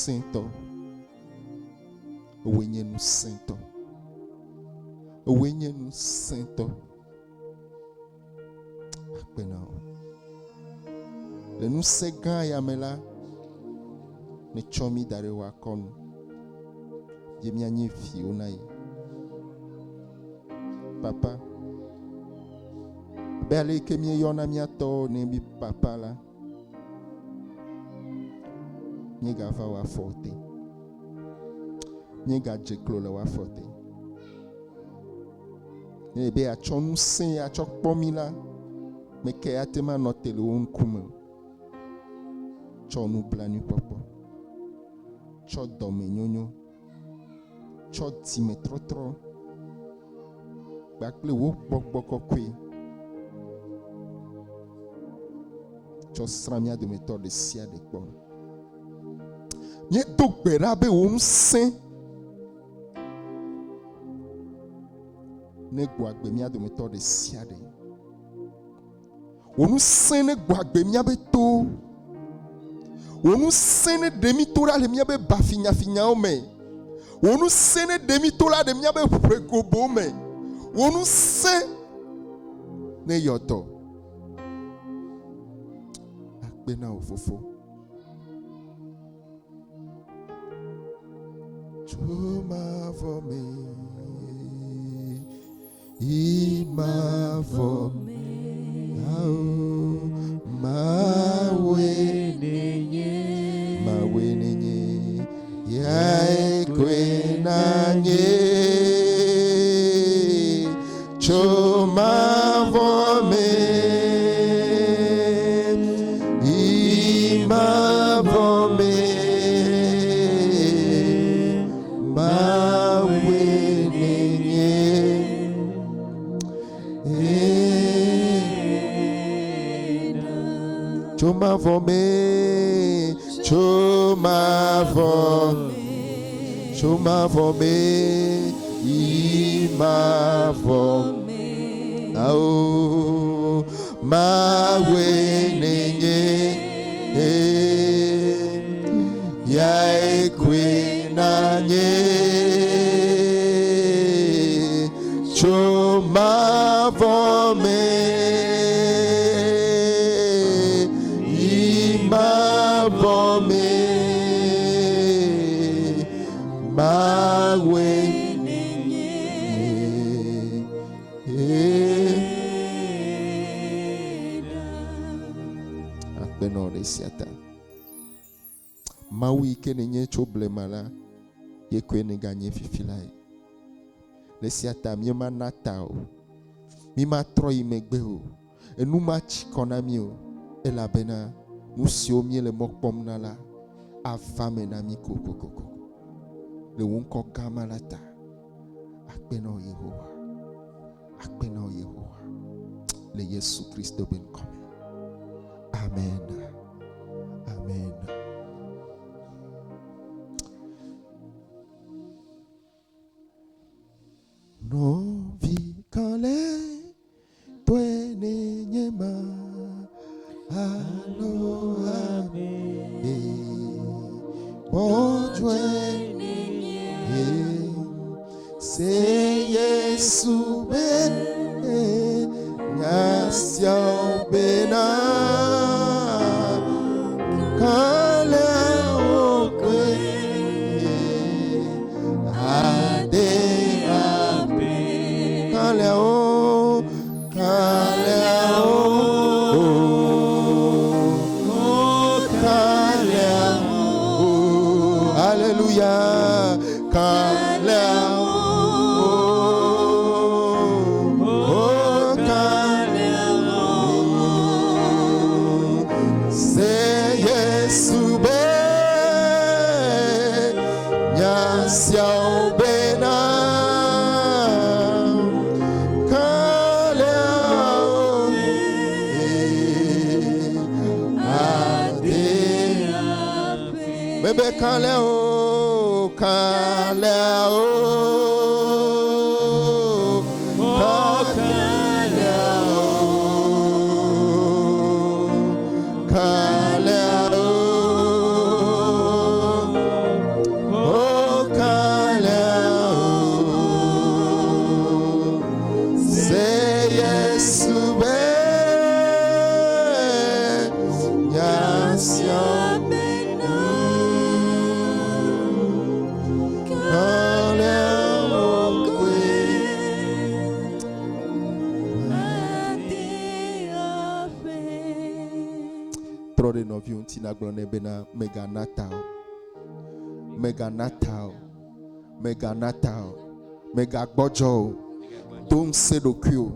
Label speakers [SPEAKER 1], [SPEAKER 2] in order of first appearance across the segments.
[SPEAKER 1] ŋusẽtɔ. Ewòe nye ŋusẽtɔ. Ewòe nye ŋusẽtɔ. Akpe na wò. Le ŋusẽ gã ya me la, nètsɔ mí da ɖe wò akɔnu ye míanye viwo na ye. Papa, abe ale yi ke míeyɔna mía tɔwo ne be papa la, míegava wò afɔ te. Míegadze klo le wò afɔ te. Ne be yeatsɔ ŋusẽ atsɔ kpɔ mí la, meke ate ŋu anɔ te le wò ŋkume o. Tsɔ nublanuikpɔkpɔ, tsɔ dɔmenyonyo, tsɔ dzimetrɔtrɔ kpakple wò gbɔgbɔ kɔkɔe tsɔ srã mía dometɔ ɖe sia ɖe kpɔ. Míedo gbe ɖa be wò ŋusẽ Negbɔ agbe mía dometɔ ɖe sia ɖe. Wò ŋusẽ negbɔ agbe míabe towo. Wò ŋusẽ neɖe mí to ɖa le míabe bafinyafinyawo me. Wò ŋusẽ neɖe mí to ɖa le míabe ʋegobo me. Wò ŋusẽ neyɔ dɔ. Akpe na wò fofo. Tso mavɔ me yi mavɔ me, ao Mawue nenye, Mawue nenye, yae koe nanye. Tso mavɔ me yi mavɔ me, Mawue nènye. Tso mavɔ me, tso mavɔ, tso mavɔ me yi mavɔ me. Ao, Mawue nènye. Yae koe nanye. Tso mavɔ me yi mavɔ me. Mawue nènye. Akpe nɔ ɖe sia ta. Mawu yi ke nènye tso blema la, ye koe nèganye fifi lae. Le esia ta míemana ta o. Mímatrɔ yi megbe o. Enu matsi kɔ na mí o, elabena nu siwo míele mɔ kpɔm na la ava me na mí kokokoko. Le wò ŋkɔ gã ma la ta. Akpe na wò Yehowa. Akpe na wò Yehowa. Le Yesu Kristo be ŋkɔ me. Amen. Amen. Nɔvi kalẽ tɔe nenye ma alo ame gbɔdzɔe se Yesu be nya siawo bena kalẽwo koe Ade abe kalẽwo, kalẽwo, oh, kalẽwo, hallelujah, kalẽwo, oh, kalẽwo. Se Yesu be Nya siawo bena kalẽawo ade mebe kalẽwo kalẽawo kalẽawo kalẽawo. nɔviwò ŋuti nagblɔ nɛ bena mègana ta o. Mègana ta o. Mègana ta o. Mègagbɔdzɔ o. Do ŋusẽ ɖokuiwò.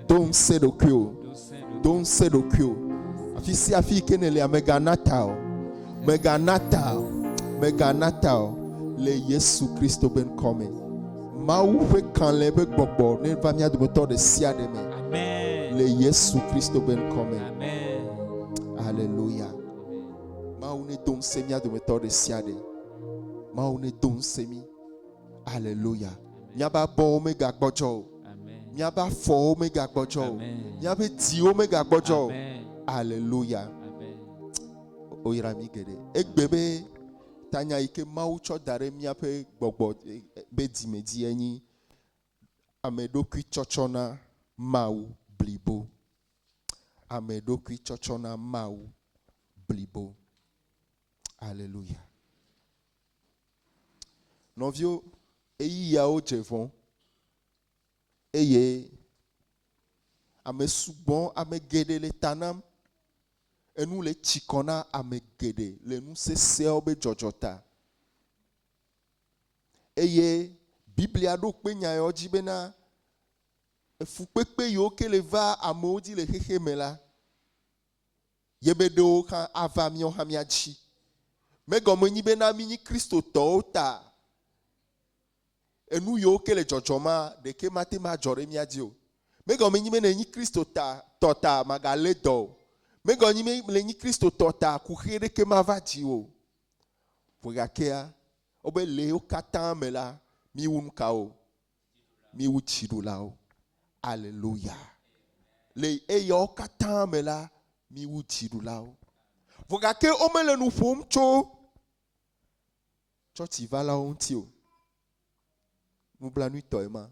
[SPEAKER 1] Do ŋusẽ ɖokuiwò. Do ŋusẽ ɖokuiwò. Afi sia afi yi ke nèlea, mègana ta o. Mègana ta o. Mègana ta o. Le Yesu Kristo ƒe ŋkɔ me. Mawu ƒe kalẽ ƒe gbɔgbɔ neva mía dometɔ ɖe sia ɖe me.
[SPEAKER 2] Amen.
[SPEAKER 1] Le Yesu Kristo ƒe ŋkɔ me.
[SPEAKER 2] Amen.
[SPEAKER 1] Aleluya. Mawu nedo ŋusẽ mía dometɔ ɖe sia ɖe. Mawu nedo ŋusẽ mí. Aleluya. Míaƒe abɔwo megagbɔdzɔ o.
[SPEAKER 2] Amen.
[SPEAKER 1] Míaƒe afɔwo megagbɔdzɔ o.
[SPEAKER 2] Amen.
[SPEAKER 1] Míaƒe dziwo megagbɔdzɔ o.
[SPEAKER 2] Amen.
[SPEAKER 1] Aleluya.
[SPEAKER 2] Amen.
[SPEAKER 1] Woyra mí geɖe. Egbe be tanya yi ke Mawu tsɔ da ɖe míaƒe gbɔgbɔ be dzime dzi enyi ame ɖokui tsɔtsɔ na Mawu blibo. Ame ɖokui tsɔtsɔ na Mawu blibo. Aleluya. Nɔviwo, ɣeyiɣiawo dze vɔ̃ eye ame sugbɔ, ame geɖe le ta nam. Enu le tsi kɔ na ame geɖe le nu sesẽawo be dzɔdzɔ ta. Eye Biblia ɖo kpe nya yawo dzi bena efukpekpe yiwo ke le va amewo dzi le xexe me la, ye be ɖewo hã ava míawo hã mía dzi. Megɔme nyi bena mí nyi Kristotɔwo ta enu yiwo ke le dzɔdzɔ ma ɖeke mate ŋu adzɔ ɖe mía dzi o. Megɔme nyi be ne nyi Kristota tɔ ta magalé dɔ o. Megɔme nyi be le nyi Kristotɔ ta kuxi ɖeke mava dzi o. Vɔ gakea, wobe le wo katã me la, míwu nukawo? Míwu dziɖulawo. Aleluya. Le eyawo katã me la, míwu dziɖulawo. Vɔ gake womele nu ƒom tso tsɔtsivalawo ŋuti o. Nublanuitɔe ma.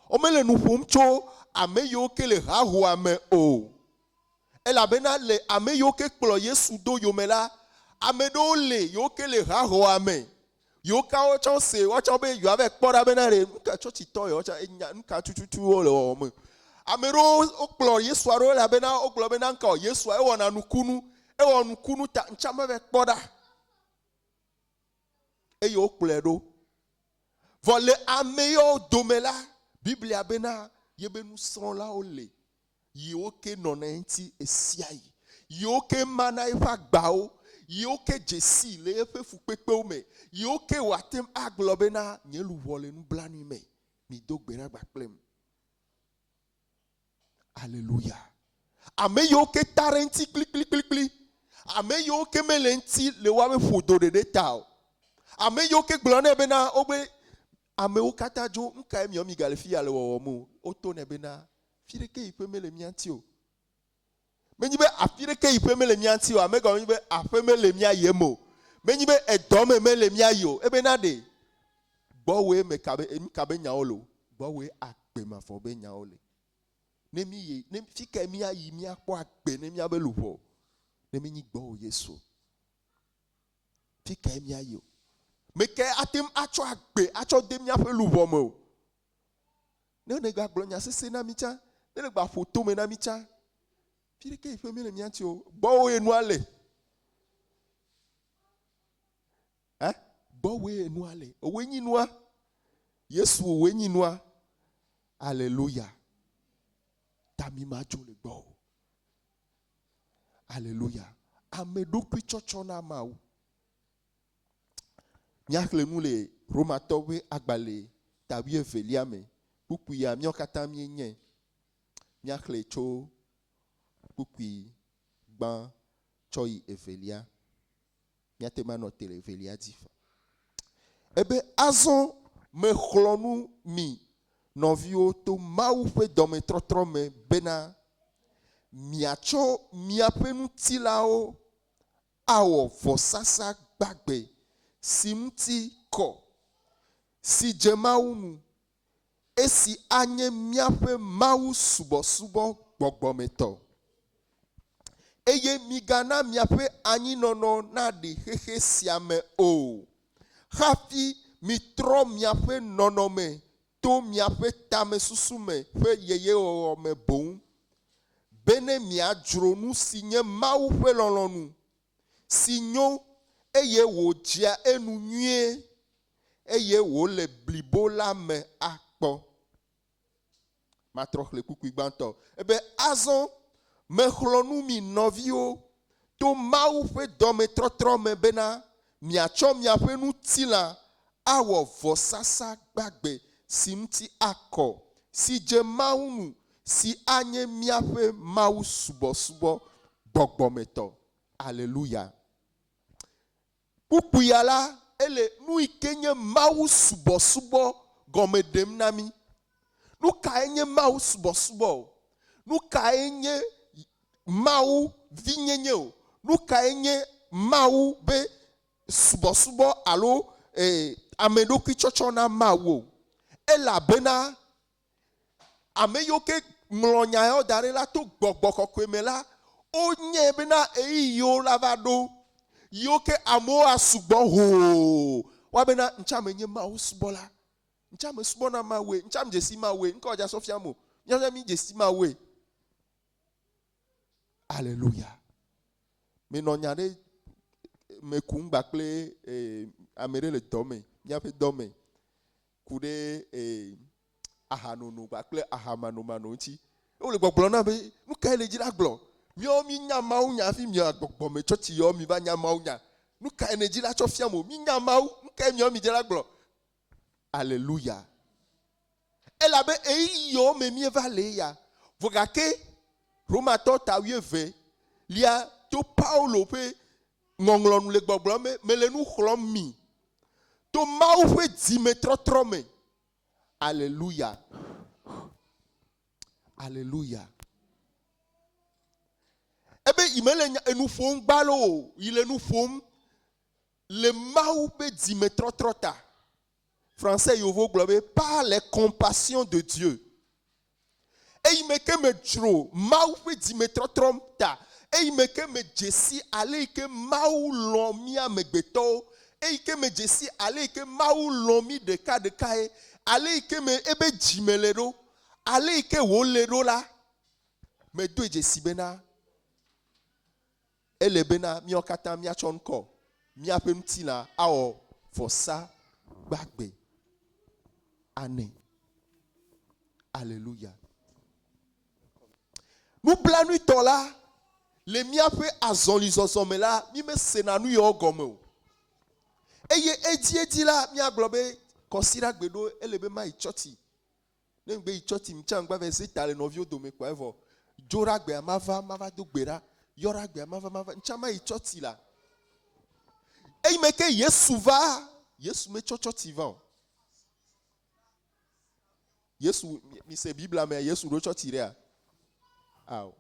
[SPEAKER 1] Womele nu ƒom tso ame yiwo ke le hahoa me o. Elabena le ame yiwo ke kplɔ Yesu do yome la, ame ɖewo le yiwo ke le hahoa me, yiwo ka wotsɔ se woatsɔ be yewoava kpɔ ɖa bena ɖe nuka tsɔtsitɔ yewoa tsã enya nuka tututu wole wɔwɔm me. Ame ɖewo wokplɔ Yesua ɖo elabena wogblɔ bena nuka o Yesua ewɔna nukunu, ewɔ nukunu ta ŋtsã meva kpɔ ɖa. Eye wokplɔe ɖo. Vɔ le ame yawo dome la, Biblia bena yebe nusrɔ̃lawo le yiwo ke nɔna eŋuti ɣesiaɣi, yiwo ke mana eƒe agbawo, yiwo ke dze sii le eƒe fukpekpewo me, yiwo ke wòate ŋu agblɔ bena, Nye luʋɔ le nublanui me, mido gbe ɖa kpakplem. Aleluya. Ame yiwo ke ta ɖe eŋuti kplikplikplikpli, ame yiwo ke mele eŋuti le woaƒe ƒodo ɖeɖe ta o, ame yiwo ke gblɔ nɛ bena wobe amewo katã dzo, nu kae miawo migale fiya le wɔwɔm o? Woto nɛ bena, Fi ɖeke yi ƒe mele mía ŋuti o. Menye be afi ɖeke yi ƒe mele mía ŋuti o, ame gɔme menye be aƒe mele mía yi eme o. Menye be edɔ me mele mía yi o. Ebena ɖe gbɔwòe me ka be, nu ka be nyawo le o? Gbɔwòe agbe mavɔ be nyawo le. Ne mí yi, ne fi kae mía yi míakpɔ agbe ne míabe luʋɔ? Ne menyi gbɔwò Yesu o. Fi kae mía yi o? Me kae ate ŋu atsɔ agbe atsɔ de míaƒe luʋɔ me o? Ne nègagblɔ nya sesẽ na mí tsã, ne nègbaƒo tome na mí tsã, fi ɖeke yi ƒe míele mía ŋuti o. Gbɔwòe nua le. Ɛ? Gbɔwòe nua le. Ewòe nyi nua. Yesu wòe nyi nua. Aleluya. Ta mi madzo le gbɔwò. Aleluya. Ame ɖokui tsɔtsɔ na Mawu. Míaxlẽ nu le Romatɔwo ƒe agbalẽ ta wuievelia me. Kpukpuia míawo katã míenyae. Míaxlẽe tso kpukpui gbã tsɔ yi evelia. Míate ŋu anɔ te le evelia dzi. Ebe, Azɔ mexlɔ̃ nu mi nɔviwo to Mawu ƒe dɔmetrɔtrɔ me bena, miatsɔ miaƒe ŋutilawo awɔ vɔsasa gbagbe si ŋuti kɔ, si dze Mawu ŋu, esi anye míaƒe mawusubɔsubɔ gbɔgbɔmetɔ. Eye migana miaƒe anyinɔnɔ naɖi xexe sia me o, hafi mitrɔ miaƒe nɔnɔme to miaƒe tamesusu me ƒe yeyewɔwɔ me boŋ, Bene miadzro nu si nye Mawu ƒe lɔlɔ̃nu, si nyo eye wòdzea enu nyuie eye wòle blibo la me akpɔ. Matrɔ xlẽ kpukpui gbãtɔ. Ebe, Azɔ mexlɔ̃ nu mi nɔviwo to Mawu ƒe dɔmetrɔtrɔ me bena miatsɔ miaƒe ŋutilã awɔ vɔsasa gbagbe si ŋuti akɔ, si dze Mawu ŋu, si anye míaƒe mawusubɔsubɔ gbɔgbɔmetɔ. Aleluya! Kpukpuia la, ele nu yi ke nye mawusubɔsubɔ gɔme ɖem na mí. Nu kae nye mawusubɔsubɔ o? Nu kae nye Mawu vinyenye o? Nu kae nye Mawu be subɔsubɔ alo ame ɖokui tsɔtsɔ na Mawu o? Elabena Ame yiwo ke ŋlɔ nya yawo da ɖi la to gbɔgbɔ kɔkɔe me la, wonyae bena ɣeyiɣi yiwo la va ɖo, yiwo ke amewo asugbɔ hoo, woabena, Ŋtsa menye Mawu subɔla. Ŋtsa mesubɔna Mawue. Ŋtsa medze si Mawue. Ŋkɔ dza sɔ fiam o. Míaƒe mi dze si Mawue. Aleluya. Menɔ nya ɖe me kum gba kple eh, ame ɖe le dɔ me, míaƒe dɔ me. ku ɖe ahanono kpakple ahamanomano ŋuti. Wole gbɔgblɔm na be, nu kae le dzi la gblɔ? Míawo mínya Mawu nya hafi mia gbɔgbɔme tsɔtsi yawo mi va nya Mawu nya. Nu kae ne dzi la tsɔ fiam o? Mínya Mawu, nu kae miawo mi dzi la gblɔ? Aleluya. Elabe ɣeyiɣi yawo me míeva le ya. Vɔ gake Romatɔ ta wuieve lia to Paulo ƒe ŋɔŋlɔ nu le gbɔgblɔm be, mele nu xlɔ̃m mi to Mawu ƒe dzimetrɔtrɔ me. Aleluya. Aleluya. Ebe yi mele enu ƒom gbalo o, yi le nu ƒom le Mawu ƒe dzimetrɔtrɔ ta. Français yovo gblɔ be par les compassions de Dieu. Eyi me ke medzro Mawu ƒe dzimetrɔtrɔ ta, eyi me ke medze si ale yi ke Mawu lɔ̃ mí amegbetɔwo, eyi ke medze si ale yi ke Mawu lɔ̃ mí ɖekaɖekae, ale yi ke me ebe dzime le ɖo, ale yi ke wòle ɖo la, medoe dzesi bena Ele bena míawo katã míatsɔ ŋkɔ míaƒe ŋutilã awɔ vɔsa gbagbe anɛ. Aleluya. Nublanuitɔ la, le míaƒe azɔlizɔzɔ me la, mímesena nu yawo gɔme o. Eye edziedzi la, míagblɔ be, Kɔsiɖagbe ɖo, ele be mayi tsɔtsi. Ne ŋgbe yi tsɔtsi ŋtsa ŋgba vɛ se ta le nɔviwo dome kpoa evɔ. Dzoɖa gbea mava mava do gbe ɖa. Yɔɖa gbea mava mava ŋtsa mayi tsɔtsi la. Eyi me ke Yesu va, Yesu metsɔ tsɔtsi va o. Yesu, mi se Biblia mea, Yesu ɖo tsɔtsi ɖea? Ao.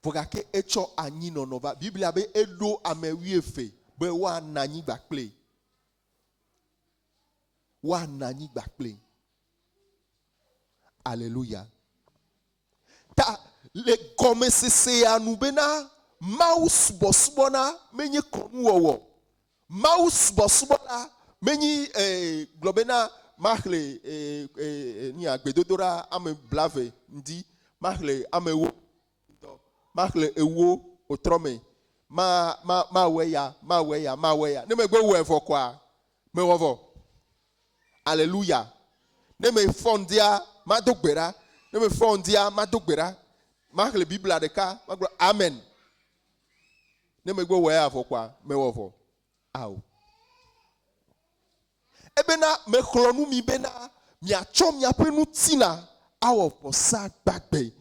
[SPEAKER 1] Vɔ gake etsɔ anyinɔnɔ va. Biblia be eɖo ame wuieve be woanɔ anyi kpakple. Woanɔ anyi kpakple. Aleluya. Ta le gɔmesese ya nu bena Mawu subɔsubɔ na menye kɔnuwɔwɔ. Mawu subɔsubɔ la menyi eh, gblɔ bena maxlẽ eh, eh, nya gbedodoɖa ame blave ŋdi, maxlẽ ame ewo ŋdɔ, maxlẽ ewo otrɔ me, ma, ma, mawɔe ya, mawɔe ya, mawɔe ya. Ne megbe wɔe vɔ koa, mewɔ vɔ. Aleluya. Ne mefɔ ŋdia, mado gbe ɖa. Ne mefɔ ŋdia, mado gbe ɖa. Maxlẽ Biblia ɖeka, magblɔ amen. Ne megbe wɔ eya vɔ koa, mewɔ vɔ. Ao. Ebena mexlɔ̃ nu mi bena miatsɔ miaƒe ŋutilã awɔ vɔsa gbagbe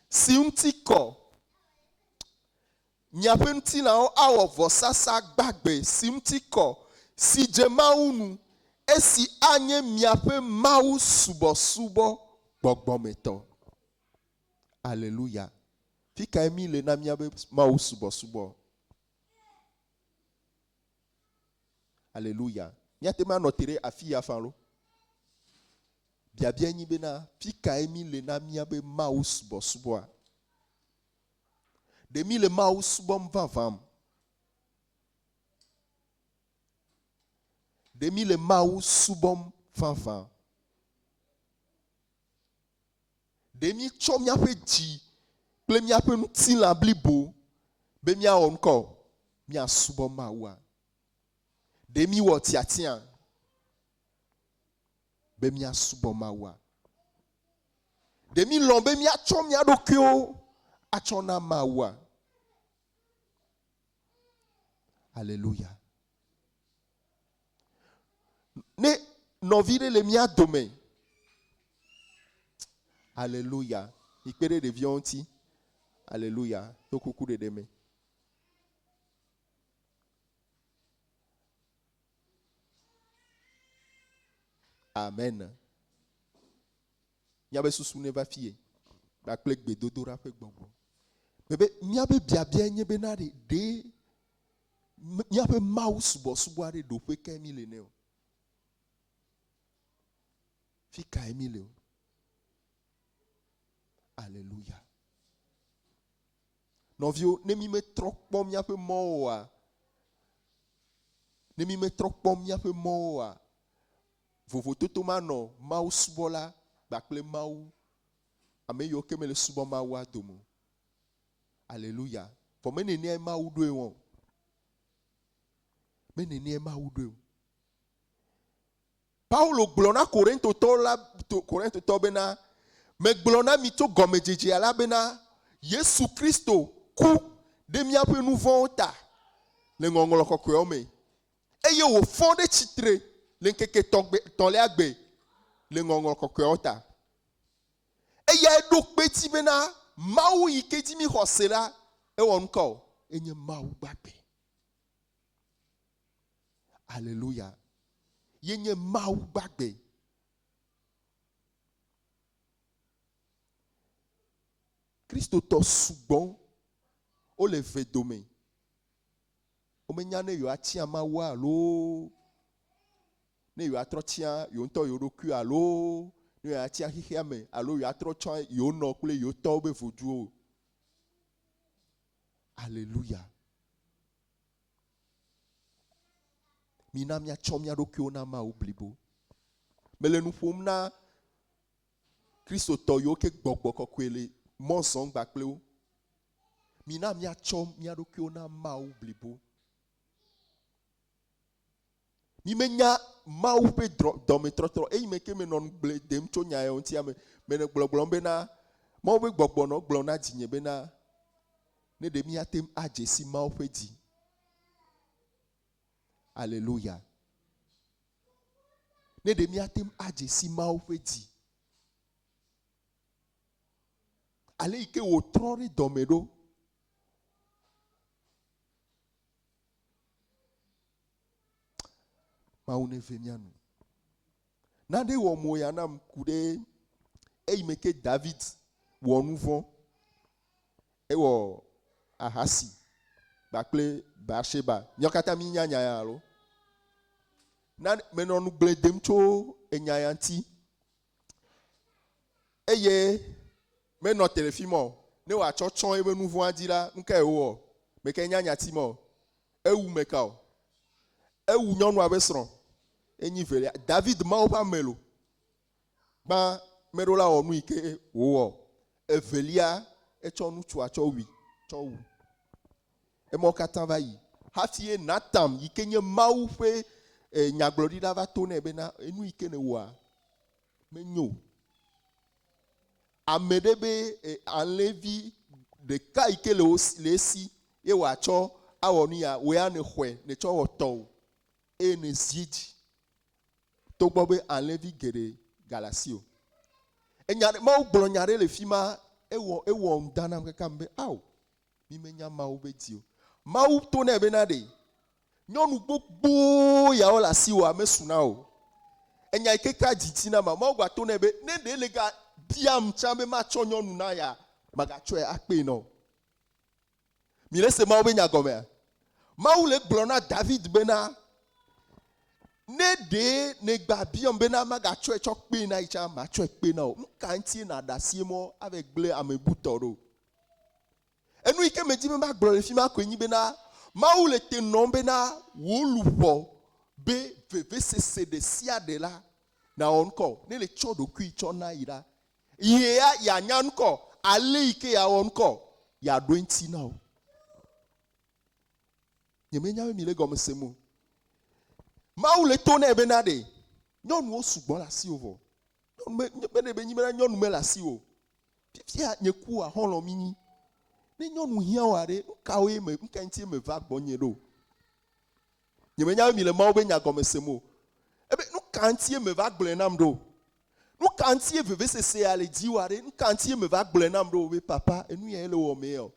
[SPEAKER 1] si ŋuti kɔ. Miaƒe ŋutilãwo awɔ vɔsasa gbagbe si ŋuti kɔ, si dze Mawu ŋu, esi anye miaƒe Mawu subɔsubɔ gbɔgbɔmetɔ. Aleluya. Fi kae mí le na míaƒe Mawu subɔsubɔ? Aleluya. Míate ŋu anɔ te ɖe afi ya fã lo. Biabia nyi bena, fi kae mí le na míaƒe Mawu subɔsubɔa? Ɖe mí le Mawu subɔm vavãm? Ɖe mí le Mawu subɔm vavã? Ɖe míetsɔ míaƒe dzi kple míaƒe ŋutilã blibo be míawɔ ŋkɔ o, míasubɔ Mawua? Ɖe míwɔ tiatia be míasubɔ Mawua? Ɖe mílɔ̃ be míatsɔ mía ɖokuiwo atsɔ na Mawua? Aleluya. Ne nɔvi ɖe le mía dome, aleluya, mikpe ɖe ɖeviawo ŋuti, aleluya, to kuku ɖeɖe me. Amen. Míaƒe susu neva fiye kpakple gbedodoɖa ƒe gbɔgbɔ. Mebe míaƒe biabiae nye bena ɖe ɖe míaƒe Mawu subɔsubɔ aɖe ɖoƒe kae mí le nɛ o? Fi kae mí le o? Aleluya. Nɔviwo, ne mí metrɔ kpɔ míaƒe mɔwo oa, ne mí metrɔ kpɔ míaƒe mɔwo oa, vovototo manɔ Mawu subɔla kpakple Mawu ame yiwo ke mele subɔ Mawua dome o. Aleluya. Vɔ me nenea Mawu ɖoe o. Me nenea Mawu ɖoe o. Paulo gblɔ na Korintotɔwo la, Korintotɔwo bena, Megblɔ na mi tso gɔmedzedzea la bena, Yesu Kristo ku ɖe míaƒe nu vɔ̃wo ta le Ŋɔŋlɔ Kɔkɔeawo me, eye wòfɔ ɖe tsitre le ŋkeke etɔ̃lia gbe le Ŋɔŋlɔ Kɔkɔeawo ta. Eyae ɖo kpe edzi bena Mawu yi ke dzi míxɔ se la, ewɔ nuka o? Enye Mawu gbagbe. Aleluya. Ye nye Mawu gbagbe. Kristotɔ sugbɔ wole ve dome. Womenya ne yewoatia Mawua alo ne yewoatrɔ tia yewo ŋutɔ yewo ɖokui alo ne yewoatia xexea me alo yewoatrɔ tsɔ yewo nɔ kple yewo tɔwo be voduwo. Aleluya. Mina míatsɔ mía ɖokuiwo na Mawu blibo. Mele nu ƒom na Kristotɔ yiwo ke gbɔgbɔ kɔkɔe le mɔ zɔm kpakple wo. Mina míatsɔ mía ɖokuiwo na Mawu blibo. Mímenya Mawu ƒe dɔmetrɔtrɔ eyi me ke menɔ ŋugble dem tso nya yawo ŋutia me. Menɔ gblɔgblɔm bena Mawu ƒe gbɔgbɔ nɔ gblɔm na dzinye bena ne ɖe míate ŋu adze si Mawu ƒe dzi. Aleluya. Ne ɖe míate ŋu adze si Mawu ƒe dzi. Ale yi ke wòtrɔ ɖe dɔme ɖo. Mawu neve mía nu. Nane wɔ mo ya nam ku ɖe eyi me ke David wɔ nu vɔ̃. Ewɔ ahasi kpakple Bathsheba. Míawo katã míenya nya ya alo? Na menɔ nugble dem tso enya ya ŋuti. Eye menɔ te le fi ma o. Ne wòatsɔ tsɔ eƒe nu vɔ̃a dzi la, nu kae wòwɔ? Meke nya nyati ma o. Ewu meka o. Ewu nyɔnua ƒe srɔ̃. Enyi velia. David Mawu ƒe ame lo. Gbã, meɖo la wɔ nu yi ke wòwɔ. Evelia, etsɔ ŋutsua tsɔ wui, tsɔ wu. Emɔwo katã va yi. Hafi ye Natan yi ke nye Mawu ƒe eh, nyagblɔɖila va to nɛ bena enu yi ke nèwɔa menyo o. Ame ɖe be eh, alẽvi ɖeka yi ke le wo si, le esi ye wòatsɔ awɔ nu ya, wò ya nèxɔe nètsɔ wɔ tɔwò eye nèzi edzi togbɔ be alẽvi geɖe gale asiwò. Enya ɖe, Mawu gblɔ nya ɖe le fi ma, ewɔ ewɔ ŋda nam kaka be ao, Mímenya Mawu be dzi o. Mawu to nɛ bena ɖe, nyɔnu gbogbo yawo le asiwòa mesu na o. Enya yi ke ka dzidzi na ma, Mawu gba to nɛ be, ne ɖe le ga biam tsã be matsɔ nyɔnu na ya, magatsɔe akpee na o. Mi le se Mawu be nya gɔmea? Mawu le gblɔ na David bena, ne ɖe nègba biam bena magatsɔe tsɔ kpee na yi tsã, matsɔe kpee na wò. Nuka ŋutie nàɖe asie mɔ ava gblẽ ame bu tɔ ɖo? Enu yi ke medi be magblɔ le fi ma koe nyi bena, Mawu le te nɔm bena wò luʋɔ be vevesese ɖe sia ɖe la, nàwɔ ŋkɔ o. Ne le tsɔ ɖokui tsɔ na yi la, Yea yeanya ŋkɔ, ale yi ke yeawɔ ŋkɔ, yeaɖo eŋuti na wò. Nyemenya be mi le gɔme sem o. Mawu le to nɛ bena ɖe nyɔnuwo sugbɔ le asiwò vɔ. Nyɔnu me, be ɖe be nyi bena nyɔnu mele asiwò o. Fifia nye ku wòa xɔlɔ̃ mi nyi. Ne nyɔnu hiã wòa ɖe, nukawoe me, nuka ŋutie meva gbɔnye ɖo? Nyemenya be mi le Mawu be nya gɔme sem o. Ebe nuka ŋutie meva gblɔe nam ɖo? Nuka ŋutie vevesesea le dziwòa ɖe? Nuka ŋutie meva gblɔe nam ɖo be papa enu yae le wɔmee ɔ?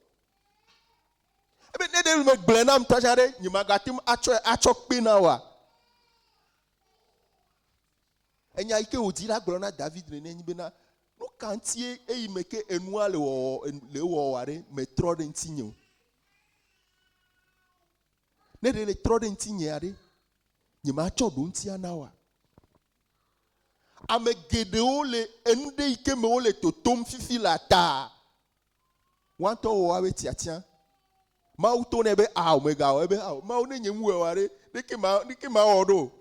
[SPEAKER 1] Ebe ne ɖe megblɔe nam ŋutɔ tsã ɖe, nyemagate ŋu atsɔe atsɔ kpe na wòa? Enya yi ke wòdi la gblɔ na David nene nyi bena, Nu ka ŋutie eyi me ke enua le wɔwɔ le ewɔwɔa ɖe metrɔ ɖe ŋutinye o? Ne ɖe le trɔ ɖe ŋutinyea ɖe, nyematsɔ ɖoŋuti ana oa? Ame geɖewo le enu ɖe yi ke me wole totom fifi la taa, woa ŋutɔ wɔ woabe tiatia. Mawu to nɛ be, ao, mègawɔ. Ebe, ao, Mawu ne nye ŋuwɔe oa ɖe, ɖeke ma, ɖeke mawɔ ɖo o.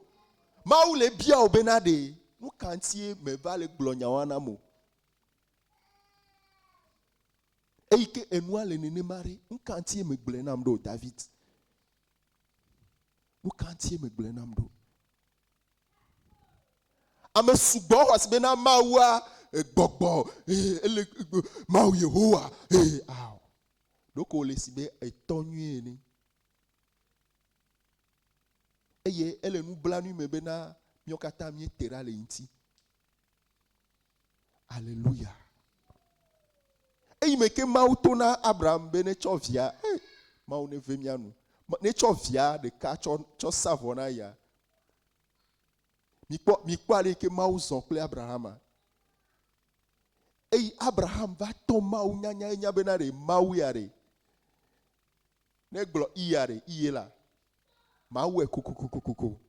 [SPEAKER 1] Mawu le bia wò bena ɖe, nu ka ŋutie meva le gblɔ nyawoa nam o? Eyi ke enua le nenema ɖe, nu ka ŋutie megblɔe nam ɖo, David? Nu ka ŋutie megblɔe nam ɖo? Ame sugbɔ xɔ asi bena Mawua gbɔgbɔ, ele Mawu Yehowa, ao. Ɖeko wòle si be etɔ nyuie ene. Eye ele nublanui me bena míawo katã míete ɖa le eŋuti. Aleluya. Eyi me ke Mawu to na Abraham be netsɔ via, eh, Mawu neve mía nu, netsɔ via ɖeka tsɔ, tsɔ sa vɔ na ya. Mikpɔ, mikpɔ ale yi ke Mawu zɔ kple Abrahama. Eyi Abraham va tɔ Mawu nyanya, enya bena ɖe Mawu ya ɖe. Ne egblɔ iya ɖe, iye la, mawɔe kokokokoko.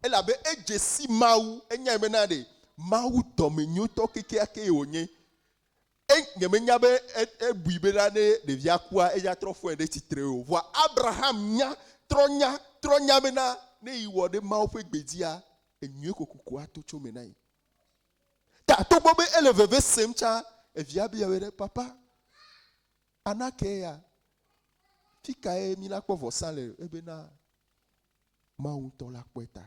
[SPEAKER 1] Elabe edze si Mawu, enyae bena ɖe Mawu dɔmenyotɔ kekeakee wònye. E, nyemenya be e, ebui bena ne ɖevia kua, eya trɔ fɔe ɖe tsitre o. Vɔa Abraham nya, trɔ nya, trɔ nya bena ne yi wɔ ɖe Mawu ƒe gbe dzia, enyuie kokoko ato tso eme na ye. Ta togbɔ be ele veve sem tsã, evia bia be ɖe, Papa, ana ke ya, fi kae mi la kpɔ vɔsa le? Ebena, Mawu ŋutɔ la kpɔe ta.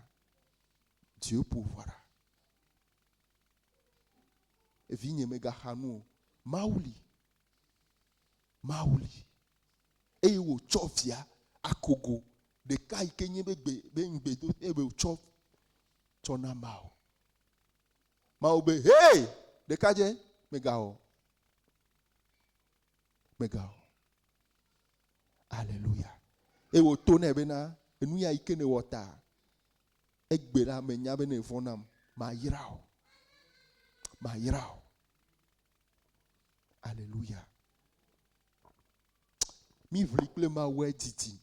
[SPEAKER 1] Dieu pourvoira. Evinye megaxa nu o. Mawu li. Mawu li. Eye wòtsɔ via akogo ɖeka yi ke nye be gbe be ŋugbedo eye wòtsɔ tsɔ na Mawu. Mawu be, Hee! Ɖekadze, megawɔ. Megawɔ. Aleluya. Eye wòto nɛ bena, Enu ya yi ke nèwɔ ta, egbe la menya be nèvɔ̃ nam, mayra wò. Mayra wò. Aleluya. Mi ʋli kple Mawue didi.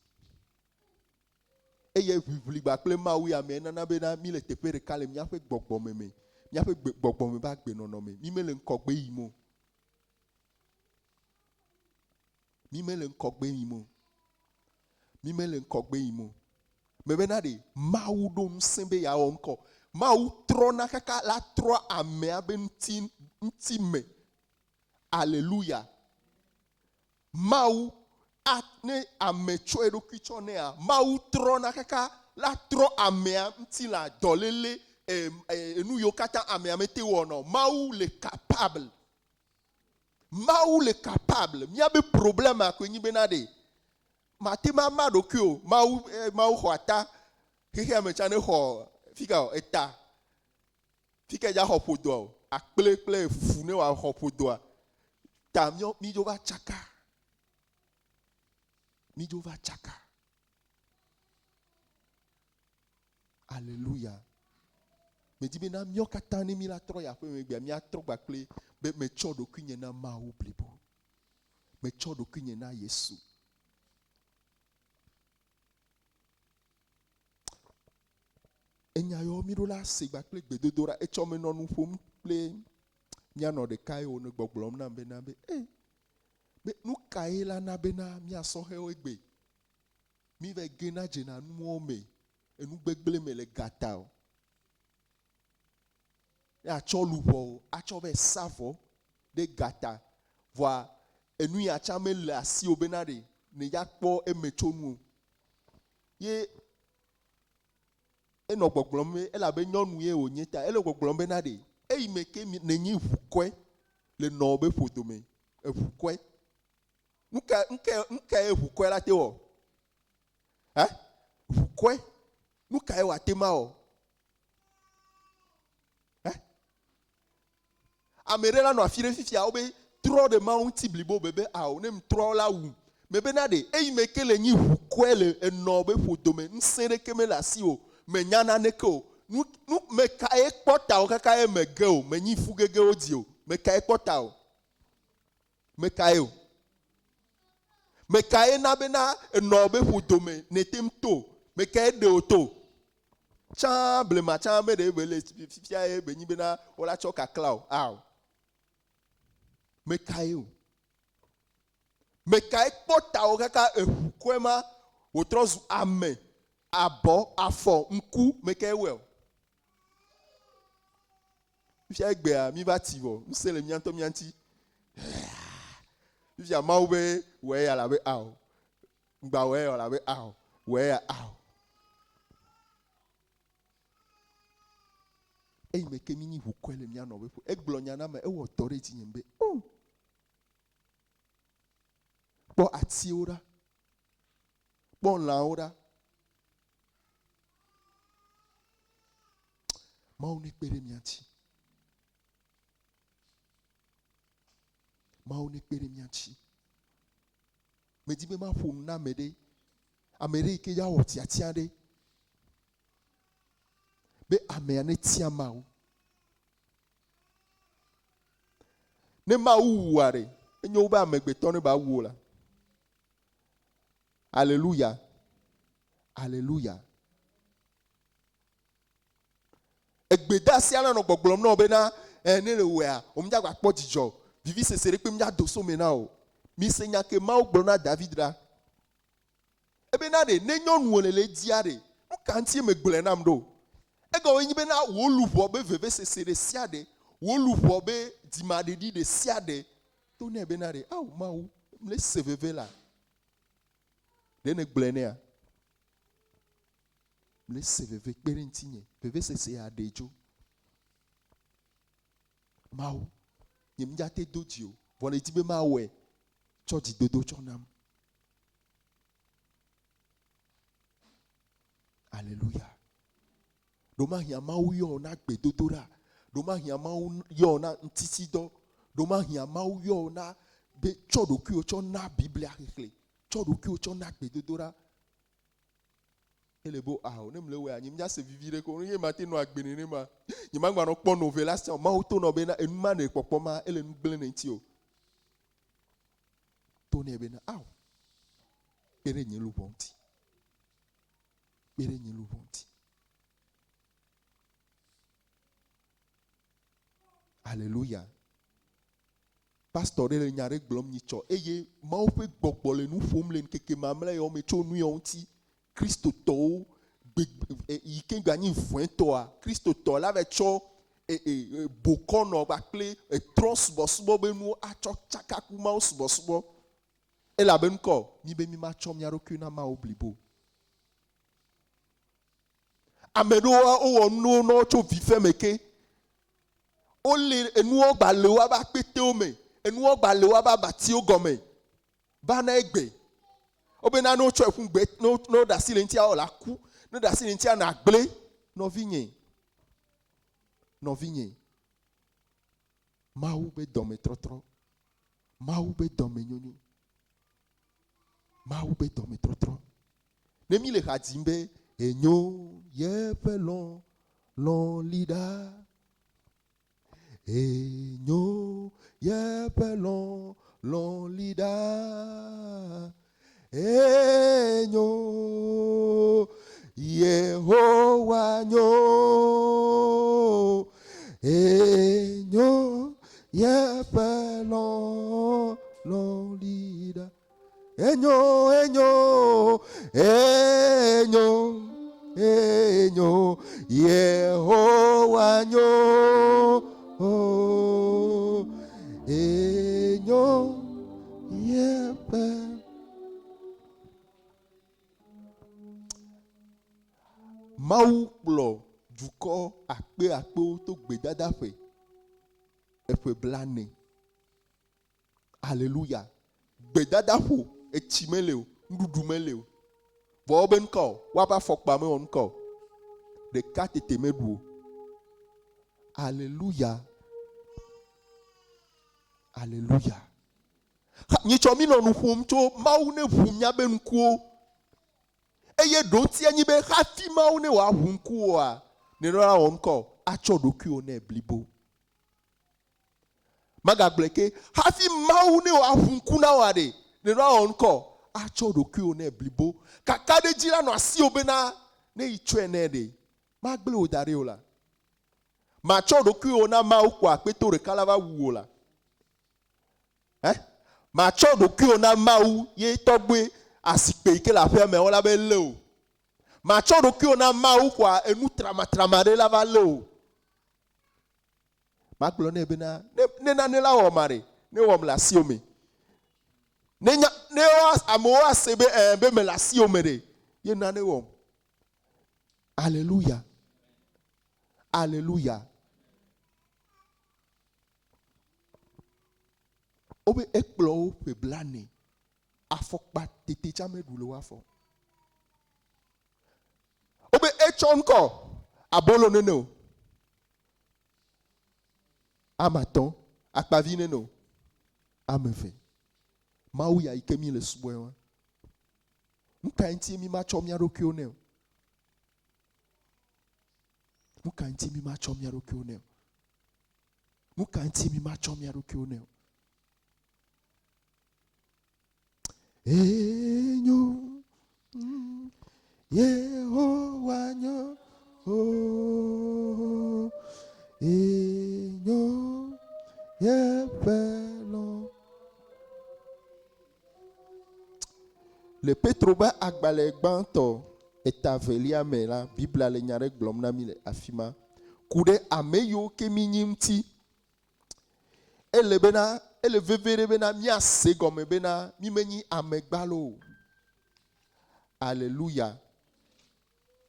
[SPEAKER 1] Eye ʋiʋli gba kple Mawu ya me nana bena mi le teƒe ɖeka le míaƒe gbɔgbɔme me, míaƒe gbɔgbɔme be agbenɔnɔ me. Mi mele ŋkɔgbe yim o. Mi mele ŋkɔgbe yim o. Mi mele ŋkɔgbe yim o. Mebena ɖe Mawu ɖo ŋusẽ be yeawɔ ŋkɔ. Mawu trɔna kaka la trɔ amea be ŋuti, ŋuti me. Aleluya. Mawu a, ne ame tsɔ eɖokui tsɔ nɛa, Mawu trɔna kaka la trɔ amea ŋuti la dɔléle, e, e, enu yiwo katã amea mete wɔna o. Mawu le capable. Mawu le capable. Míabe problema koe nyi bena ɖe mate ŋu ama ɖokui o. Mawu, eh, Mawu xɔ ata. Xexea me tsã ne xɔ fika o, eta. Fika dza xɔ ƒodoa o. Akple kple fufu ne wòaxɔ ƒodoa. Ta míɔ, mídzo va tsaka. Mídzo va tsaka. Aleluya. Medi bena míawo katã ne míla trɔ yi aƒe me egbea, míatrɔ gba kple be metsɔ ɖokuinye na Mawu blibo. Metsɔ ɖokuinye na Yesu. Enya yɔ mí ɖo la se gba kple gbedodoɖa. Etsɔ menɔ nu ƒom kple míanɔ ɖekae wònɔ gbɔgblɔm nam bena be, e, be nu kae la na bena mía sɔhɛwo egbe mí va gena dzena nuwo me, enu gbegblẽ me le ga ta o. Ne atsɔ luʋɔwo atsɔ vɛ sa vɔ ɖe ga ta, vɔa enu ya tsã mele asiwò bena ɖe nèdza kpɔ emetsonu o. Ye enɔ gbɔgblɔm be elabe nyɔnu ye wònye ta ele gbɔgblɔm bena ɖe eyi me ke nènyi ʋukɔe le nɔwò be ƒodome, eʋukɔe. Nuka, nuka, nukae ʋukɔe la te wɔ? Ɛ? Ʋukɔe. Nukae wòate ma wɔ? Ɛ? Ame ɖe la nɔ afi ɖe fifia wobe trɔ ɖe Mawu ŋuti blibo be be ao ne mtrɔ la wum. Mebe na ɖe eyi me ke le nyi ʋukɔe le enɔ be ƒodome ŋusẽ ɖeke mele asi o, menya naneke o. Nu, nu, mekae kpɔ ta o kaka ye mege o, menyi fu gege wodzi o. Mekae kpɔ ta o? Mekae o? Mekae na bena enɔ be ƒodome nète ŋu to? Mekae ɖe wò to? Tsã blema tsã be ɖe be le fifia ye be nyi bena wola tsɔ kakla o. Ao. Mekae o? Mekae kpɔ tawo kaka eʋu kɔe ma wòtrɔ zu ame, abɔ, afɔ, ŋku, mekae wɔe o? Fifia egbea mi va ti vɔ, ŋusẽ le mía ŋutɔ mía ŋuti. Fifia Mawu be wɔe ya la be ao. Ŋgba wɔe ya la be ao. Wɔe ya ao. Eyi me ke mi nyi ʋukɔe le mía nɔƒe ƒo. Egblɔ nya na me, ewɔ dɔ ɖe dzinye be, o. Kpɔ atiwo ɖa. Kpɔ lãwo ɖa. Mawu nekpe ɖe mía ŋuti. Mawu nekpe ɖe mía ŋuti. Medi be maƒo nu na ame ɖe, ame ɖe yi ke ya wɔ tiatia ɖe be amea netia Mawu. Ne Mawu wua ɖe, enyo wu be amegbetɔ ne ba wu o la. Aleluya. Aleluya. Egbedeasia la nɔ gbɔgblɔm na wò bena, e, ne le wɔea, wò mdza kpɔ dzidzɔ, vivisese ɖe kpe mdza do so me na wò. Mise nya ke Mawu gblɔ na David ɖa. Ebena ɖe, ne nyɔnuwo le le dzia ɖe, nu ka ŋutie megblɔe nam ɖo? Egɔme nyi bena wò luʋɔ be vevesese ɖe sia ɖe, wò luʋɔ be dzimaɖeɖi ɖe sia ɖe, to nɛ bena ɖe, ao Mawu, mle se veve la. Ɖe nègblɔe nɛa? Mle se veve kpe ɖe ŋutinye. Vevesese ya ɖe dzo. Mawu, nye mdzate do dzi o, vɔ nèdi be mawɔe, tsɔ dzidodo tsɔ nam. Aleluya. Ɖomahia Mawu yɔ na gbedodoɖa. Ɖomahia Mawu yɔ na ŋutitsidɔ. Ɖomahia Mawu yɔ na be tsɔ ɖokuiwò tsɔ na Biblia xexlẽ. Tsɔ ɖokuiwò tsɔ na gbedodoɖa. Ele be ao ne mle wɔe anyi mía se vivi ɖe ko ye mate nɔ agbe nenema. Nye magba nɔ kpɔ novela sia o. Mawu to nɔ bena enu ma ne kpɔkpɔ ma ele nu gblẽ ne ŋuti o. To nɛ bena ao kpe ɖe nye luʋɔ ŋuti. Kpe ɖe nye luʋɔ ŋuti. Aleluya. Pastor ɖe le nya ɖe gblɔm nyitsɔ eye Mawu ƒe gbɔgbɔ le nu ƒom le ŋkeke mamlɛ yawo me tso nu yawo ŋuti. Kristotɔwo gbe yi ke gba nyi vɔ̃etɔa, Kristotɔ la va tsɔ e, e, e, bokɔnɔ kpakple etrɔ subɔsubɔ be nuwo atsɔ tsaka ku Mawu subɔsubɔ. Elabe ŋkɔ mi be mi matsɔ mia ɖokui na Mawu blibo. Ame ɖewoa wowɔ nuwo na wo tso vife me ke. Wole enuwo gba le woabe akpetewo me, enuwo gba le woabe abatiwo gɔme va na egbe. Wobena ne wotsɔe ƒu gbe, ne woɖe asi le ŋutia, la ku. Ne woɖe asi le ŋutia, nàgblẽ. Nɔvinye, nɔvinye, Mawu be dɔmetrɔtrɔ, Mawu be dɔmenyonyo, Mawu be dɔmetrɔtrɔ. Ne mi le ha dzim be enyo yeƒe lɔlɔ̃ li ɖa. Enyo yeƒe lɔlɔ̃ li ɖa. Enyo Yehowa nyo. Enyo yeƒe lɔlɔ̃ li ɖa. Enyo, enyo, enyo, enyo, Yehowa. Yehowa nyo, oh, enyo yeƒe. Mawu kplɔ dukɔ akpe akpewo to gbedadaƒe eƒe blane. Aleluya. Gbedadaƒo, etsi mele o, nuɖuɖu mele o. Vɔ wobe nuka o? Woaƒe afɔkpa mewɔ nuka o? Ɖeka tete meɖu o. Aleluya. Aleluya. Nyitsɔ mi nɔ nu ƒom tso Mawu ne ʋu míabe ŋkuwo. Eye ɖoŋti enyi be hafi Mawu ne wòaʋu ŋkuwoa, nèɖo la wɔ nuka o? Atsɔ ɖokuiwò nɛ blibo. Magagblɔe ke, hafi Mawu ne wòaʋu ŋku na wòa ɖe, nèɖo awɔ ŋkɔ atsɔ ɖokuiwò nɛ blibo. Kakaɖedzi la nɔ asiwò bena ne yi tsɔe nɛ ɖe, magblẽ wò da ɖi o la. Màtsɔ ɖokuiwò na Mawu kpɔ akpeto ɖeka la va wu wò la. Ɛ? Màtsɔ ɖokuiwò na Mawu ye tɔgbe azikpe yi ke le aƒea me wola be lé o. Màtsɔ ɖokuiwò na Mawu kpɔa enu tramatrama ɖe la va lé o. Magblɔ nɛ bena, ne, ne nane la wɔm aɖe, ne wɔm le asiwò me. Ne nya, ne woa, amewo ase be ɛɛ be mele asiwò me ɖe, ye nane wɔm. Aleluya. Aleluya. Wobe ekplɔ wo ƒe blane. Afɔkpa tete tsã meɖu le wo afɔ. Wobe etsɔ ŋkɔ abolo nene o. Ame atɔ̃, akpavi nene o. Ame eve. Mawu ya yi ke mi le subɔe wa. Nu ka ŋutie mi matsɔ mía ɖokuiwo nɛ o? Nu ka ŋutie mi matsɔ mía ɖokuiwo nɛ o? Nu ka ŋutie mi matsɔ mía ɖokuiwo nɛ o? Enyo, Yehowa nyo, oh, enyo, yeƒe lɔ. Le Petro ƒe agbalẽ gbãtɔ eta velia me la, Biblia le nya ɖe gblɔm na mí le afi ma ku ɖe ame yiwo ke míenyi ŋuti. Ele bena, ele veviɖe bena míase gɔme bena mímenyi ame gbalo o. Aleluya.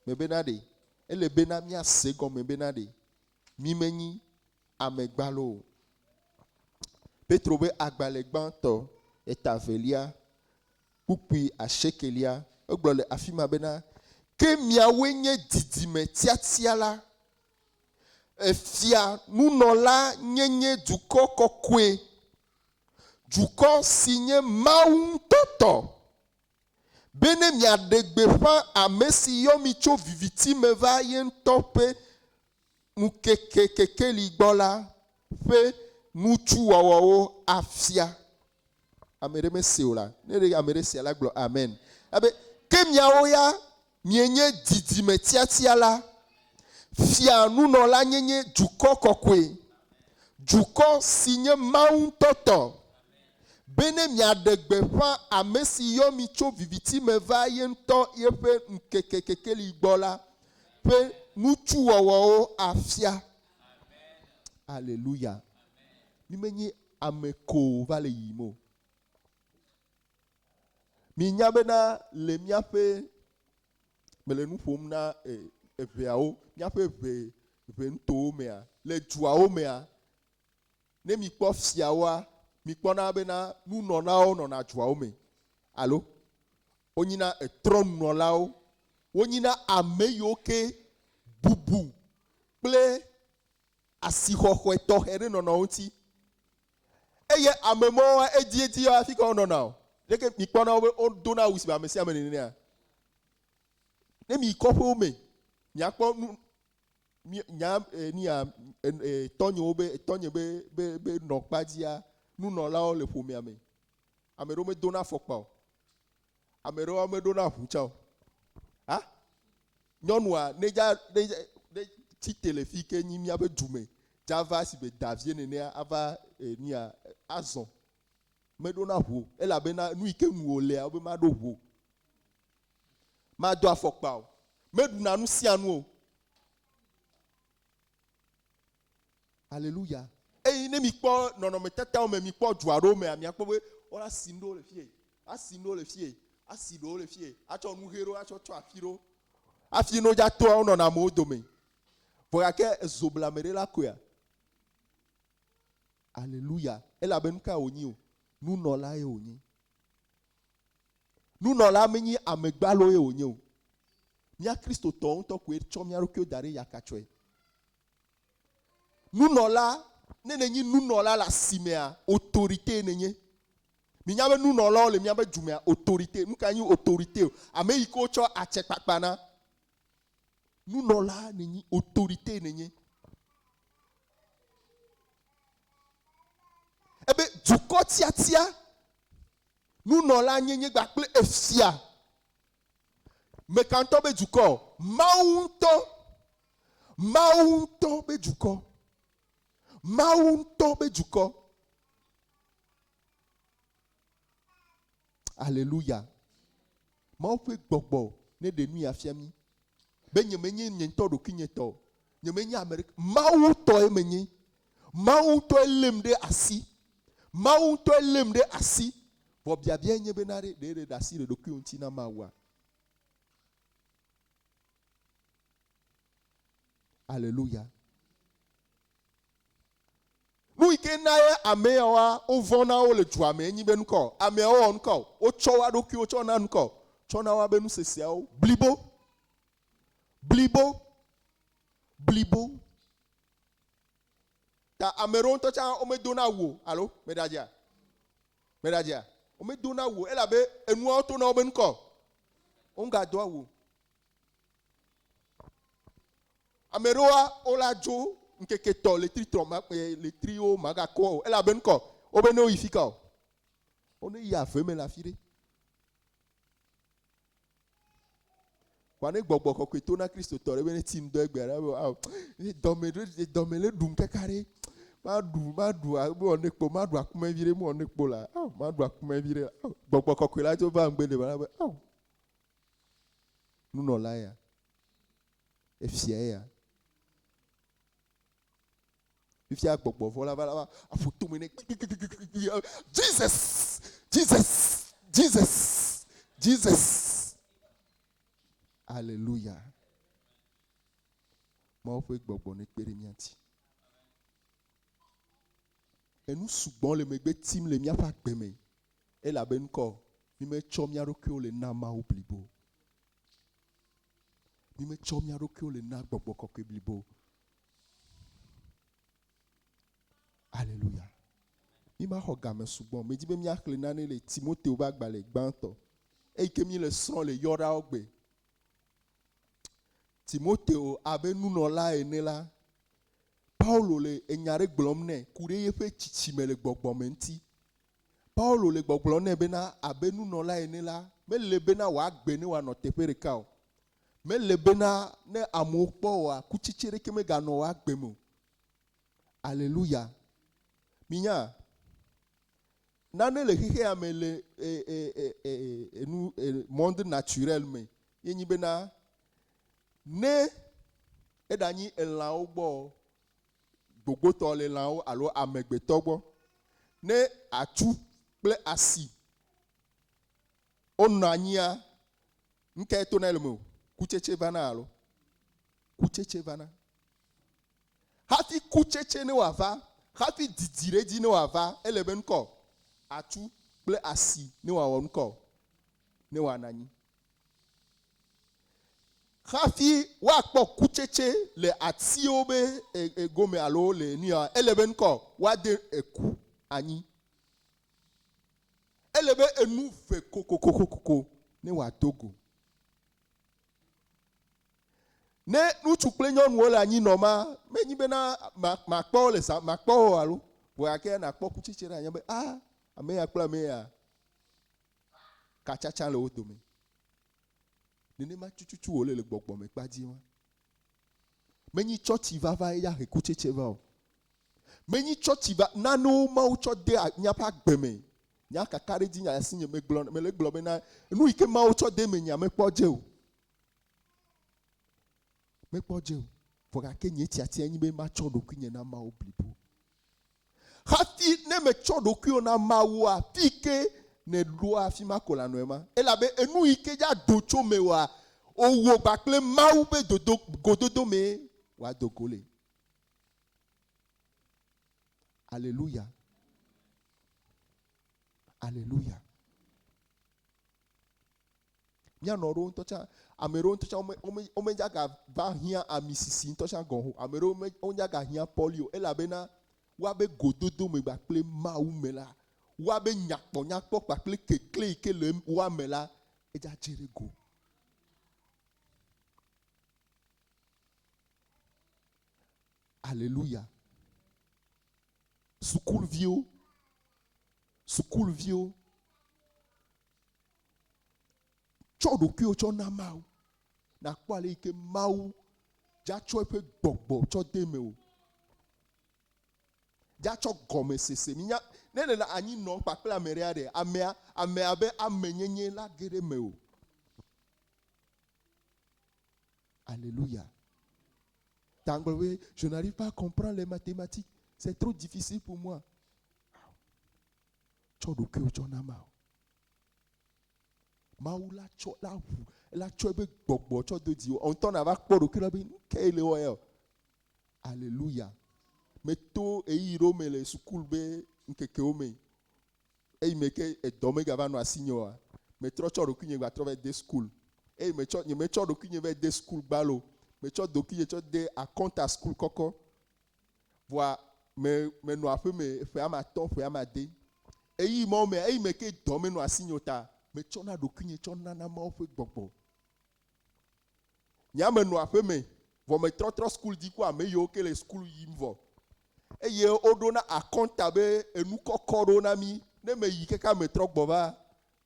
[SPEAKER 1] Mebena ɖe, ele bena míase gɔme bena ɖe, mímenyi ame gbalo o. Petro be agbalẽ gbãtɔ, eta velia, kpukpui asiekelia, egblɔ le afi ma bena, Ke miawoe nye didime tiatia la, Efia nunɔla nyenye dukɔ kɔkɔe, dukɔ si nye Mawu ŋutɔ tɔ, bene miaɖe gbeƒã ame si yɔ mi tso viviti me va ye ŋutɔ ƒe ŋkeke kekeli gbɔ la ƒe nutsuwɔwɔwo afia. Ame ɖe mese o la, ne ɖe ame ɖe sea la gblɔ amen. Abe ke miawo ya mienye didime tiatia la, fia nunɔla nyenye dukɔ kɔkɔe, dukɔ si nye Mawu ŋutɔ tɔ, bene miaɖe gbeƒã ame si yɔ mi tso viviti me va ye ŋutɔ yeƒe ŋkeke kekeli gbɔ la ƒe nutsuwɔwɔwo afia. Aleluya. Mímenye ame ko va le yiyim o. Minya bena le míaƒe, mele nu ƒom na eʋeawo, míaƒe ʋe, ʋe nutowo mea, le duawo mea, ne mikpɔ fiawoa, mikpɔna bena nunɔlawo nɔna duawo me. Alo wonyina etrɔnunɔlawo, wonyina ame yiwo ke bubu kple asixɔxɔe tɔxɛ ɖe nɔnɔ wo ŋuti. Eye ame mawoa, edziedzi hafi ke wonɔna o. Leke mikpɔna wo be wodona awu si be ame sia ame nenea? Ne miyi kɔƒewo me, miakpɔ nu, mi, nya, e, nia, e, e, tɔnyewo be, tɔnye be, be, be nɔ kpa dzia, nunɔlawo le ƒomea me. Ame ɖewo medona afɔkpa o. Ame ɖewo meɖona ʋu tsã o. Ha? Nyɔnua, ne dza, ne, ne tsi te le fi ke nyi míaƒe du me, dza va si be davie nenea ava e, nia azɔ. Meɖona ʋu o, elabena nu yi ke nu wòlea, wobe maɖo ʋu o. Mado afɔkpa o. Meɖuna nu sia nu o. Aleluya. Eye ne mikpɔ nɔnɔmetatawo me, mikpɔ du aɖewo mea, miakpɔ be wola si nuɖewo le fie, asi nuɖewo le fie, asi ɖewo le fie, atsɔ nu ʋe ɖewo atsɔ tsɔ afi ɖewo. Hafi ne wodza toa, wonɔna amewo dome. Vɔ gake ezo ble ame ɖe la koea? Aleluya. Elabe nu kae wònyi o? Nunɔlae wònye. Nunɔla menye ame gbaloe wònye o. Mía Kristotɔwo ŋutɔ koe tsɔ mía ɖokuiwo da ɖe yakatsɔe. Nunɔla, ne nènyi nunɔla le asimea, autorité nènye. Minya be nunɔlawo le míaƒe dumea, autorité. Nu kae nye autorité o? Ame yi ke wotsɔ atsekpakpa na. Nunɔla nènyi, autorité nènye. Ebe dukɔ tiatia, nunɔla nyenye kpakple efia. Meka ŋutɔ be dukɔ? Mawu ŋutɔ. Mawu ŋutɔ be dukɔ. Mawu ŋutɔ be dukɔ. Aleluya. Mawu ƒe gbɔgbɔ neɖe nu ya fia mí be nyemenye nye ŋutɔ ɖokuinye tɔ o. Nyemenye ame ɖeke. Mawu tɔe menye. Mawu ŋutɔe lém ɖe asi. Mawu ŋutɔe lém ɖe asi. Vɔ biabiae nye bena ɖe ɖe ɖe asi le ɖokuiwò ŋuti na Mawua? Aleluya. Nu yi ke na ye ame yawoa wovɔ̃ na wo le dua me enyi be nukɔ ameawo wɔ nukɔ wotsɔ woa ɖokuiwo tsɔ na nukɔ tsɔ na woabe nuseseawo blibo blibo blibo. Ta ame ɖewo ŋutɔ tsã womedona awu o alo meɖadzea meɖadzea womedona awu o elabe enuawo to na wo be nukɔ womegado awu o. Ame ɖewoa, wola dzo ŋkeke tɔ letri tɔ ma e letriwo magakɔ o elabe ŋkɔ wobe ne woyi fika o. Wone yi ave me le afi ɖe. Kɔa ne gbɔgbɔ kɔkɔe to na Kristotɔ ɖe be ne ti ŋdɔ egbea ɖe be ao dɔme ɖe dɔme le ɖum kaka ɖe. Maɖu maɖu mewɔ ne kpo maɖu akume vi ɖe mewɔ ne kpo la ao maɖu akume vi ɖe ao gbɔgbɔ kɔkɔe la dzo va ŋgbe ɖe be ao nunɔla ya, efia ya. Fifia gbɔgbɔ vɔ la va la va aƒo tome nɛ kpikpikpikpikpi. Jesus, Jesus, Jesus, Jesus. Alléluia. Mawu ƒe gbɔgbɔ nekpe ɖe mía ŋuti. Enu sugbɔ le megbe tim le míaƒe agbe me Elabe ŋkɔ, mímetsɔ mía ɖokuiwo le na Mawu blibo. Mímetsɔ mía ɖokuiwo le na Gbɔgbɔ Kɔkɔe blibo. Aleluya. Mímaxɔ game sugbɔ. Medi be míaxlẽ nane le Timoteo ƒe agbalẽ gbãtɔ, eyi ke míle srɔ̃ le yɔɖawo gbe. Timoteo abe nunɔla ene la, Paulo le enya ɖe gblɔm nɛ ku ɖe yeƒe tsitsime le gbɔgbɔ me ŋuti. Paulo le gbɔgblɔm nɛ bena, abe nunɔla ene la, mele bena wòagbe ne wòanɔ teƒe ɖeka o. Mele bena ne amewo kpɔ wòa, kutsetse ɖeke meganɔ wò agbe me o. Aleluya. Minya, nane le xexea me le e, e, e, e, enu, e, monde naturel me ye nyi bena, ne eɖanyi elãwo gbɔ, gbogbotɔ le lãwo alo amegbetɔ gbɔ. Ne atsu kple asi wonɔ anyia, nu kae tona le eme o? Kutsetse vana alo? Kutsetse vana. Hafi kutsetse ne wòava, hafi didi ɖe edzi ne wòava, ele be nukɔ atsu kple asi ne wòawɔ nukɔ ne wòanɔ anyi. Hafi woakpɔ kutsetse le atiwo be gome alo le nuya, ele be ŋkɔ woade eku anyi. Ele be enu ve kokokokoko ne wòado go. Ne ŋutsu kple nyɔnuwo le anyi nɔ ma, menyi bena makpɔ wo le zã, makpɔ wo alo, vɔ gake nakpɔ kutsetse ɖe anya be, ah, ame ya kple ame ya, katsatsa le wo dome. Nenema tututu wòle le gbɔgbɔme kpa dzi ma. Menyi tsɔtsi vava ye ahe kutsetse va o. Menyi tsɔtsi va nanewo Mawu tsɔ de míaƒe agbe me. Nya kaka ɖe dzi nya si nye megblɔ mele gblɔ bena nu yi ke Mawu tsɔ de me nya mekpɔ dze o. Mekpɔ dze o. Vɔ gake nye tiatia nyi be matsɔ ɖokuinye na Mawu blibo. Hafi ne metsɔ ɖokuiwò na Mawua, fi ke nèɖoa afi ma ko lanɔ ema. Elabe enu yi ke dza do tso mewòa, owò kpakple Mawu be dodo, gododo mee wòado go le. Aleluya. Aleluya. Míanɔ ɖewo ŋutɔ tsã, ame ɖewo ŋutɔ tsã wome, wome, womedzagava hiã ami sisi ŋutɔ tsã gɔ̃ o. Ame ɖewo me, womedzagahiã pɔli o elabena woabe gododo me kpakple Mawu me la, woabe nyakpɔnyakpɔ kpakple keklẽ yi ke le woa me la, edza dze ɖe go. Aleluya. Sukulviwo, sukulviwo, tsɔ ɖokuiwò tsɔ na Mawu. Nàkpɔ ale yi ke Mawu dza tsɔ eƒe gbɔgbɔ tsɔ de mewò. Dza tsɔ gɔmesese. Minya, ne nèle anyi nɔm kpakple ame ɖea ɖe, amea, amea be amenyenye la ge ɖe mewò. Alléluia. Ta ŋgblɔ be, je n'arrive pas à comprendre les mathématiques, c'est trop difficile pour moi. Tsɔ ɖokuiwò tsɔ na Mawu. Mawu la tsɔ la ʋu la tsɔ eƒe gbɔgbɔ tsɔ do dziwò. Ŋutɔ nàva kpɔ ɖokuiwò la be nu kae le wɔ ya o. Aleluya. Meto ɣeyiɣi ɖewo me le sukulu be ŋkekewo me. Eyi me ke edɔ megava nɔ asinye oa, metrɔ tsɔ ɖokuinye gbatrɔ va de sukulu. Eyi metsɔ nyemetsɔ ɖokuinye va de sukulu gbalo o. Metsɔ dokuinye tsɔ de akɔnta sukulu kɔkɔ. Vɔa me menɔ aƒeme ƒe ame atɔ̃, ƒe ame ade. Ɣeyiɣi mawo mea, eyi me ke dɔ menɔ asinye o ta, metsɔna ɖokuinye tsɔ nana Mawu ƒe gbɔgbɔ. Nye menɔ aƒeme, vɔ metrɔtrɔ sukulu dzi ku ame yiwo ke le sukulu yim vɔ. Eye woɖona akɔnta be enu kɔkɔ ɖewo na mí. Ne meyi kaka metrɔ gbɔ va,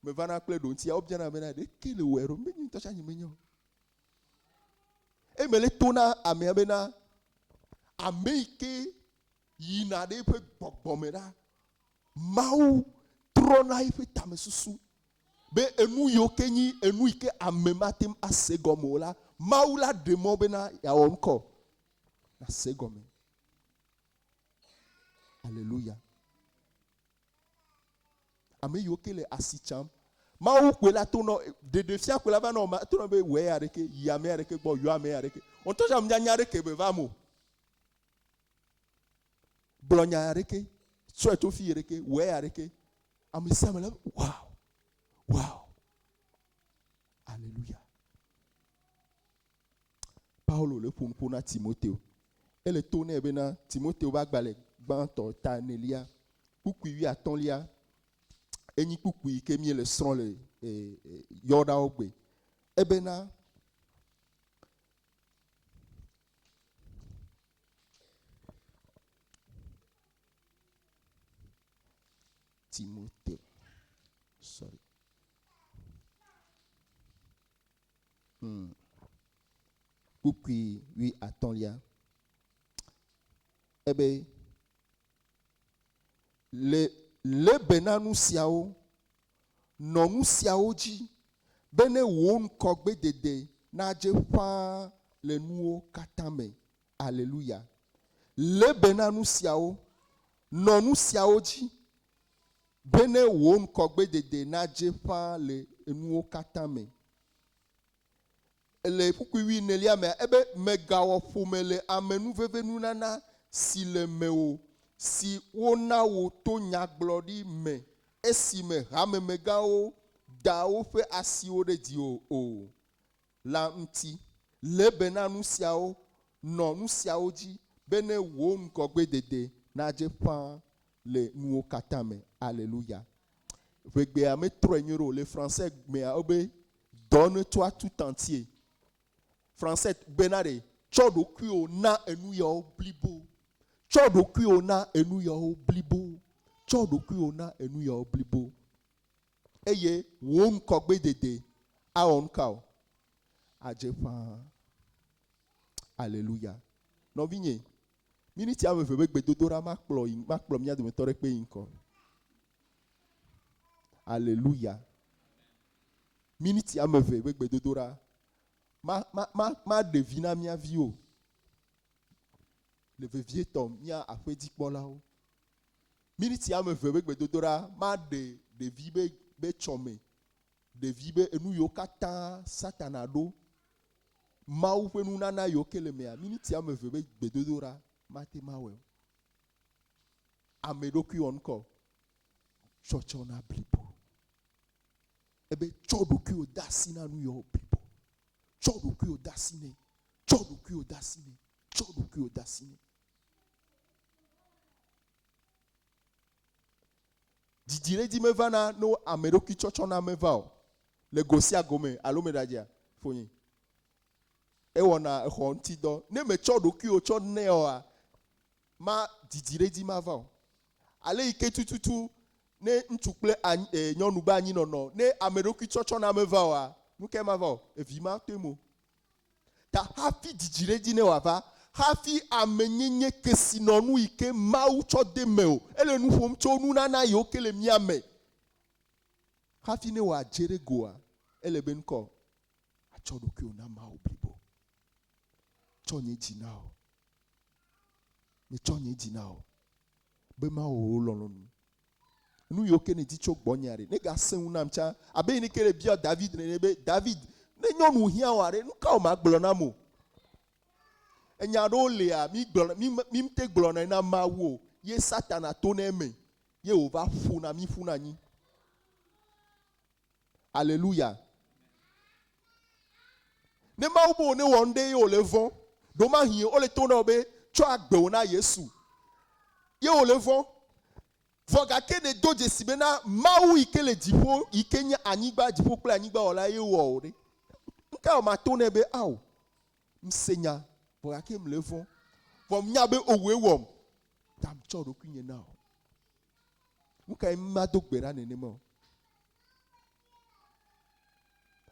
[SPEAKER 1] mevana kple ɖoŋtia, wobiana bena, ɖeke le wɔe ɖo? Menye ŋutɔ tsã nyemenya o. Eye mele to na amea bena, ame yi ke yina ɖe eƒe gbɔgbɔ me la, Mawu trɔna eƒe tamesusu be enu yiwo ke nyi enu yi ke ame mate ŋu ase gɔme o la, Mawu la ɖe mɔ bena yeawɔ ŋkɔ nase gɔme. Aleluya. Ame yiwo ke le asi tsam, Mawu koe la to nɔ, ɖeɖefia koe la va nɔ, to nɔ be wɔ eya ɖeke, yi ame ya ɖeke gbɔ, yɔ ame ya ɖeke. Ŋutɔ tsã menya nya ɖeke be va mo. Gblɔ nya ya ɖeke, tsɔe tso fi ɖeke, wɔ eya ɖeke. Ame sia ame la, wow, wow. Alléluia. Paulo le ƒo nuƒo na Timoteo. Ele to nɛ bena Timoteo ƒe agbalẽ gbãtɔ ta enelia, kpukpui wuiatɔ̃lia, enyi kpukpui yi ke míele srɔ̃ le e, e, yɔɖawo gbe. Ebena Timoteo, sorry. Hmm. Kpukpui wuiatɔ̃lia. Ebe le lé be na nu siawo, nɔ nu siawo dzi, bene wò ŋkɔgbedede nadze ƒãa le nuwo katã me. Aleluya. Lé be na nu siawo, nɔ nu siawo dzi, bene wò ŋkɔgbedede nadze ƒãa le nuwo katã me. Le kpukpui wuienelia mea, ebe, Mègawɔ ƒome le amenuvevenunana si le mewò, si wona wò to nyagblɔɖi me esime hamemegãwo da woƒe asiwo ɖe dziwò o la ŋuti. Lé be na nu siawo, nɔ nu siawo dzi, bene wò ŋgɔgbedede nadze ƒãa le nuwo katã me. Aleluya. Ʋegbea metrɔe nyuie ɖe o. Le français mea, wobe donne toi tout entier. Français bena ɖe, tsɔ ɖokuiwò na enu yawo blibo. Tsɔ ɖokuiwò na enu yawo blibo. Tsɔ ɖokuiwò na enu yawo blibo. Eye wò ŋkɔgbedede awɔ nuka o? Adze ƒãa. Aleluya. Nɔvinye, miniti ame eve be gbedodoɖa makplɔ yi, makplɔ mía dometɔ ɖe kpe yi ŋkɔ. Aleluya. Miniti ame eve be gbedodoɖa ma, ma, ma, maɖe vi na mía viwo. Le vevietɔ mía aƒedzikpɔlawo. Miniti ame eve be gbedodoɖa maɖe ɖevi be be tsɔme, ɖevi be enu yiwo katã Satana ɖo, Mawu ƒe nunana yiwo ke le mea, miniti ame eve be gbedodoɖa mate mawɔe o. Ame ɖokui wɔ ŋkɔ tsɔtsɔ na blibo. Ebe tsɔ ɖokuiwò de asi na nu yawo blibo. Tsɔ ɖokuiwò de asi nɛ. Tsɔ ɖokuiwò de asi nɛ. Tsɔ ɖokuiwò de asi nɛ. Dzidziɖedzi mevana ne ame ɖokui tsɔtsɔ na meva o. Le go sia go me alo meɖadzea fonye. Ewɔna exɔ ŋuti dɔ. Ne metsɔ ɖokuiwò tsɔ nɛ oa, ma dzidziɖedzi mava o. Ale yi ke tututu ne ŋutsu kple anyi, e, nyɔnu be anyinɔnɔ, ne ame ɖokui tsɔtsɔ na meva oa, nu kae mava o? Evi ma to eme o. Ta hafi dzidziɖedzi ne wòava, hafi amenyenye kesinɔnu yi ke Mawu tsɔ de mewò, ele nu ƒom tso nunana yiwo ke le mía me, hafi ne wòadze ɖe goa, ele be ŋkɔ atsɔ ɖokuiwò na Mawu blibo. Tsɔ nye dzi na wò. Metsɔ nye dzi na wò be mawɔ wò lɔlɔ̃nu. Nu yiwo ke nèdi tso gbɔnyea ɖe, negasẽ ŋu nam tsã. Abe yi ke nèbia David nene be, David, ne nyɔnu hiã wòa ɖe, nu ka wò magblɔ nam o? Enya aɖewo lia, mí gblɔna, mí, mí mete gblɔnɛ na Mawu o, ye Satana tonɛ eme, ye wòva ƒona mí ƒuna anyi. Aleluya. Ne Mawu be wònewɔ nuɖe ye wòle vɔ̃, ɖomahi wole to na wò be, tsɔ agbewò na Yesu. Ye wòle vɔ̃. Vɔ gake nèdo dzesi bena Mawu yi ke le dziƒo, yi ke nye anyigba, dziƒo kple anyigba wɔla ye wɔ wò ɖe. Nuka wɔ mato nɛ be, ao, mse nya, vɔ gake mle vɔ̃. Vɔ mnya be owòe wɔm, ta mtsɔ ɖokuinye na wò. Nukae mado gbe ɖa nenema o?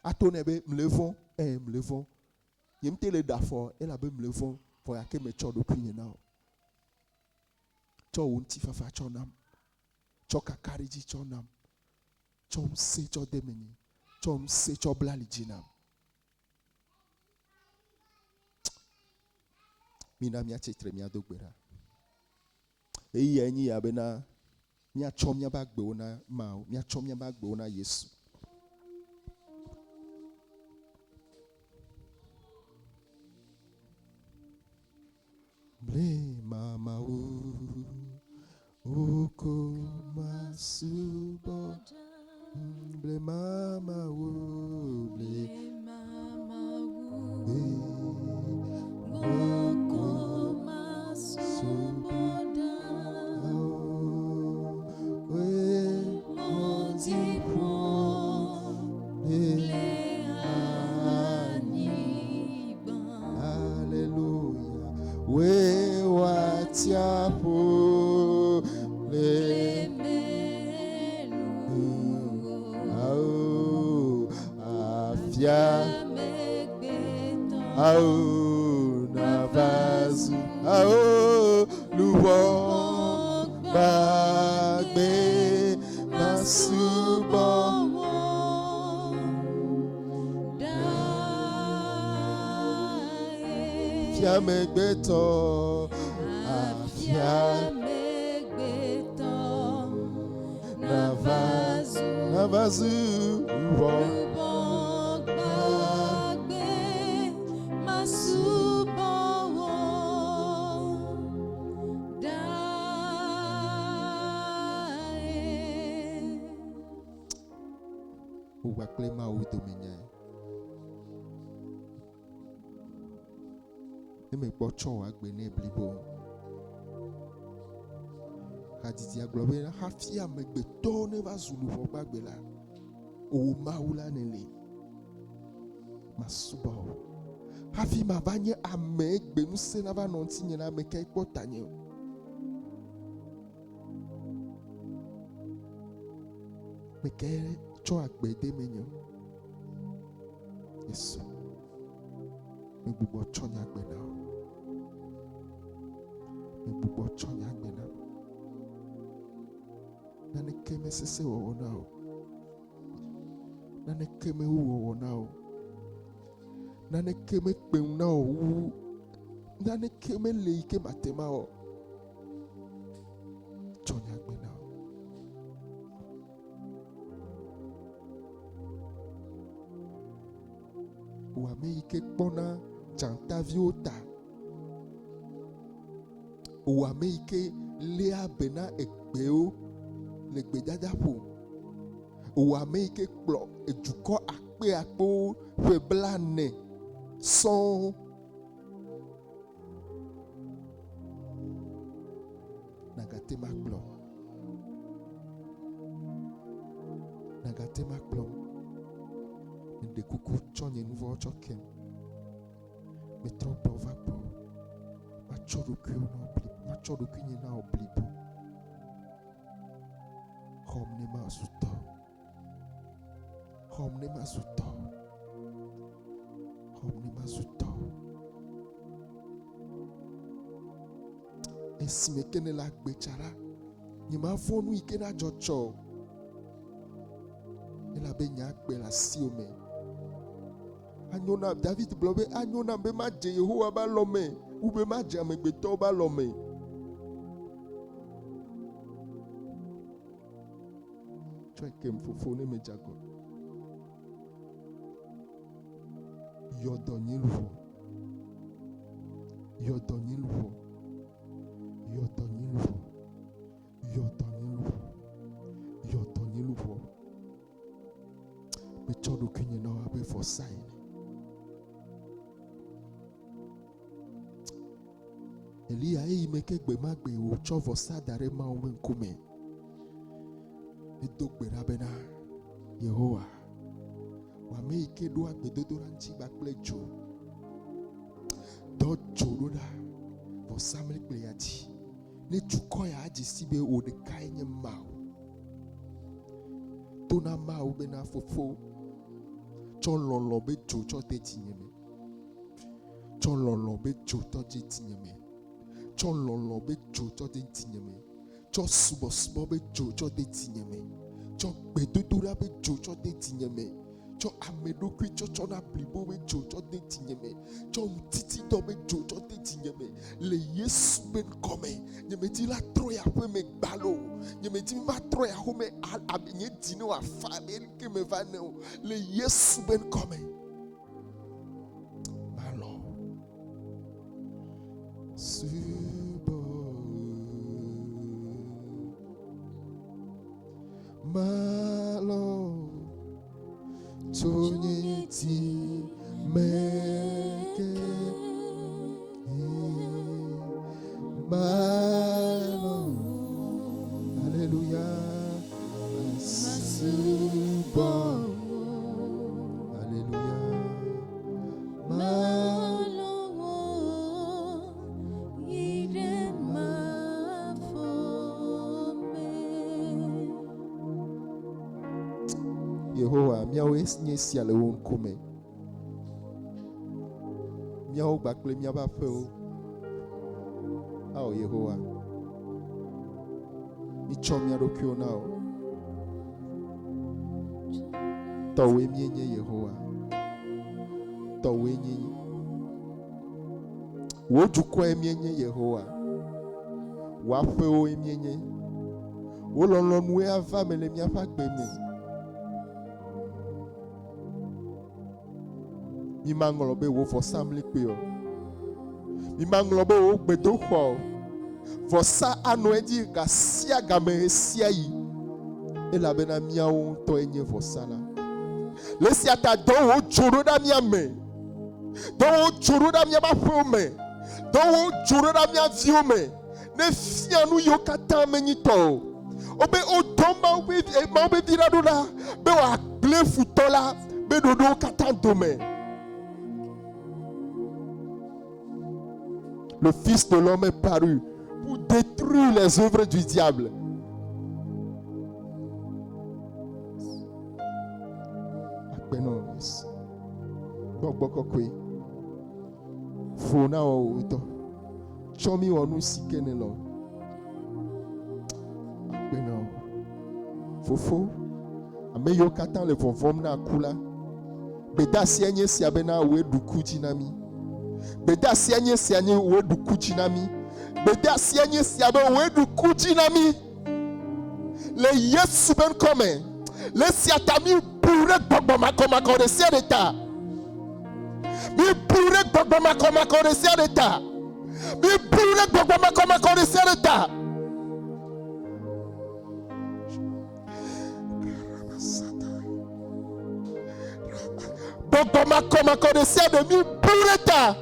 [SPEAKER 1] Ato nɛ be, mle vɔ̃, ẽ, mle vɔ̃. Nye ŋutɔe le ɖe afɔ elabe mle vɔ̃, vɔ gake metsɔ ɖokuinye na wò. Tsɔ wò ŋutifafa tsɔ nam. Tsɔ kakaɖedzi tsɔ nam. Tsɔ ŋusẽ tsɔ de menye. Tsɔ ŋusẽ tsɔ bla ali dzi nam. Mina míatsi tre míado gbe ɖa. Ɣeyiɣiae nye ya bena míatsɔ míaƒe agbewo na Mawu, míatsɔ míaƒe agbewo na Yesu. Blema Mawu, wò ko masubɔ. Blema Mawu, blema Mawu, wò ko masubɔ. Aleluya. Woe woatsiaƒu le ao afia ao nava zu ao luʋɔ gbagbe masubɔ. Fiamegbetɔ afia nava nava zu luʋɔ
[SPEAKER 2] gbagbe masubɔ wò ɖae.
[SPEAKER 1] Wò kpakple Mawu dome nyae. Ne mekpɔ tsɔ wò agbe nɛ blibo. Hadzidzia gblɔ be hafi amegbetɔwo neva zu luʋɔ gbagbe la, wò Mawu la nèli. Masubɔ wò. Hafi mava nye ame egbe ŋusẽ nava nɔ ŋutinye la, ame kae kpɔ tanye o? Ame kae tsɔ agbe de menye o? Yesu, megbugbɔ tsɔ nye agbe na wò. Megbugbɔ tsɔ nye agbe na wò. Naneke mesesẽ wɔwɔ na wò. Naneke mewu wɔwɔ na wò. Naneke mekpe ŋu na wò wu Naneke mele yi ke mate mawɔ. Tsɔ nye agbe na wò. Wò ame yi ke kpɔna dzataviwo ta. Wò ame yi ke léa be na egbewo le gbedadaƒo. Wò ame yi ke kplɔ dukɔ akpeakpewo ƒe blane sɔŋ. Nàgate ŋu akplɔm. Nàgate ŋu akplɔm. Meɖe kuku tsɔ nye nu vɔ̃wo tsɔ kem. Metrɔ gbɔ va gbɔwò. Matsɔ ɖokuiwò na wò blibo. Matsɔ ɖokuinye na wò blibo. Xɔm ne mazu tɔ. Xɔm ne mazu tɔ. Xɔm ne mazu tɔ. Esime ke ne le agbe tsa la, nyemavɔ̃ nu yi ke nadzɔ tsɔ o. Elabe nye agbe le asiwò me. Anyo na David gblɔ be anyo nam be madze Yehowa be alɔme wu be madze amegbetɔwo be alɔme. Tsɔe kem fofo ne medze agɔ. Yɔ dɔ nye luʋɔ. Yɔ dɔ nye luʋɔ. Yɔ dɔ nye luʋɔ. Yɔ dɔ nye luʋɔ. Yɔ dɔ nye luʋɔ. Metsɔ ɖokuinye na wò abe vɔsa ene. Eliya eyi me ke gbe ma gbe wòtsɔ vɔsa da ɖe Mawu ƒe ŋkume. Edo gbe ɖa bena, Yehowa, wò ame yi ke ɖoa gbedodoɖa ŋuti kpakple dzo, dɔ dzo ɖo ɖa vɔsamlekpui ya dzi ne dukɔ ya adze si be wò ɖekae nye Mawu. To na Mawu bena, Fofo, tsɔ lɔlɔ̃ be dzo tsɔ de dzinye me. Tsɔ lɔlɔ̃ be dzo tɔ dze dzinye me. Tsɔ lɔlɔ̃ be dzo tsɔ de dzinye me. Tsɔ subɔsubɔ be dzo tsɔ de dzinye me. Tsɔ gbedodoɖa be dzo tsɔ de dzinye me. Tsɔ ame ɖokui tsɔtsɔ na blibo be dzo tsɔ de dzinye me. Tsɔ ŋutitidɔ be dzo tsɔ de dzinye me. Le Yesu be ŋkɔ me. Nyemedi la trɔ yi aƒe me gbalo o. Nyemedi be matrɔ yi axome abe nye dzi ne wòafa abe ke meva ene o. Le Yesu be ŋkɔ me. Malɔ. Subɔ. Malɔ. Tso nye dzi me ke. Malɔ. Alléluia. Masubɔ. Alléluia.
[SPEAKER 2] Malɔ wò yi ɖe mavɔ me.
[SPEAKER 1] Yehowa, míawoe nye esia le wò ŋkume. Míawo kpakple míaƒe aƒewo. Ao Yehowa, mítsɔ mía ɖokuiwo na wò. Tɔwòe míenye Yehowa. Tɔwòe nye. Wò dukɔe míenye Yehowa. Wò aƒewoe míenye. Wò lɔlɔ̃nue ava eme le míaƒe agbe me. Mímaŋlɔ be wò vɔsamlekpui o. Mímaŋlɔ be wò gbedoxɔ o. Vɔsa anɔ edzi gasiagame ɣesiaɣi elabena míawo ŋutɔe nye vɔsa la. Le esia ta dɔ wò dzo ɖo ɖa mía me. Dɔ wò dzo ɖo ɖa míaƒe aƒewo me. Dɔ wò dzo ɖo ɖa mía viwo me. Ne fia nu yiwo katã menyi tɔ o. Wobe wodɔ Mawu ƒe eh, Mawu ƒe vi la ɖo ɖa be wòagblẽ futɔ la be ɖoɖowo katã dome. Le Fils de l'homme est paru pour détruire les œuvres du diable. Akpe nɔ Yesu. Gbɔgbɔ kɔkɔe. Ƒo na wɔ wò dɔ. Tsɔ mí wɔ nu si ke nèlɔ̃. Akpe na wò. Fofo, ame yiwo katã le vɔvɔ̃m na ku la, gbedeasia nye esia bena wòe ɖu ku dzi na mí. Gbedeasia nye sia nye wòe ɖu ku dzi na mí. Gbedeasia nye sia be wòe ɖu ku dzi na mí. Le Yesu ƒe ŋkɔ me. Le esia ta mí bu ɖe gbɔgbɔ makɔmakɔ ɖe sia ɖe ta. Mí bu ɖe gbɔgbɔ makɔmakɔ ɖe sia ɖe ta. Mí bu ɖe gbɔgbɔ makɔmakɔ ɖe sia ɖe ta. Gbɔgbɔ makɔmakɔ ɖe sia ɖe mí bu ɖe ta.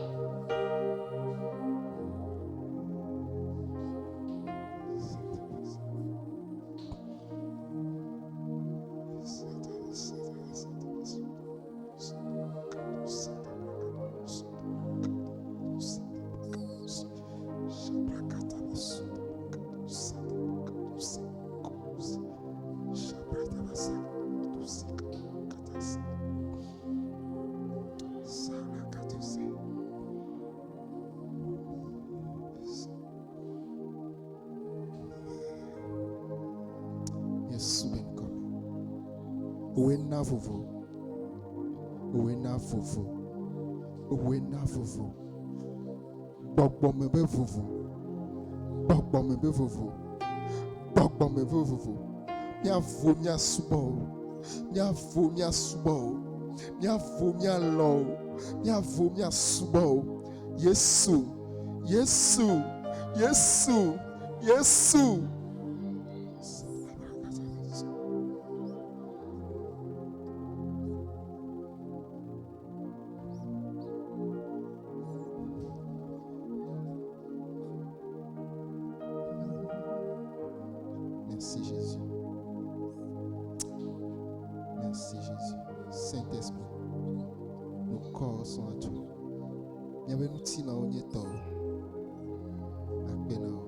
[SPEAKER 1] Yesu be ŋkɔ me. Wòe na vovo. Wòe na vovo. Wòe na vovo. Gbɔgbɔme be vovo. Gbɔgbɔme be vovo. Gbɔgbɔme be vovo. Míavo míasubɔ o. Míavo míasubɔ o. Míavo míalɔ̃ o. Míavo míasubɔ o. Yesu, Yesu, Yesu, Yesu. Merci Jésus. Merci Jésus. Saint-Esprit, nos corps sont à toi. Míaƒe ŋutilãwo nye tɔwò. Akpe na wò.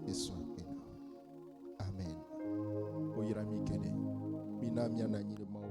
[SPEAKER 1] Yesu akpe na. Amen. Woyra mi geɖe. Mina míanɔ anyi ɖe Mawu.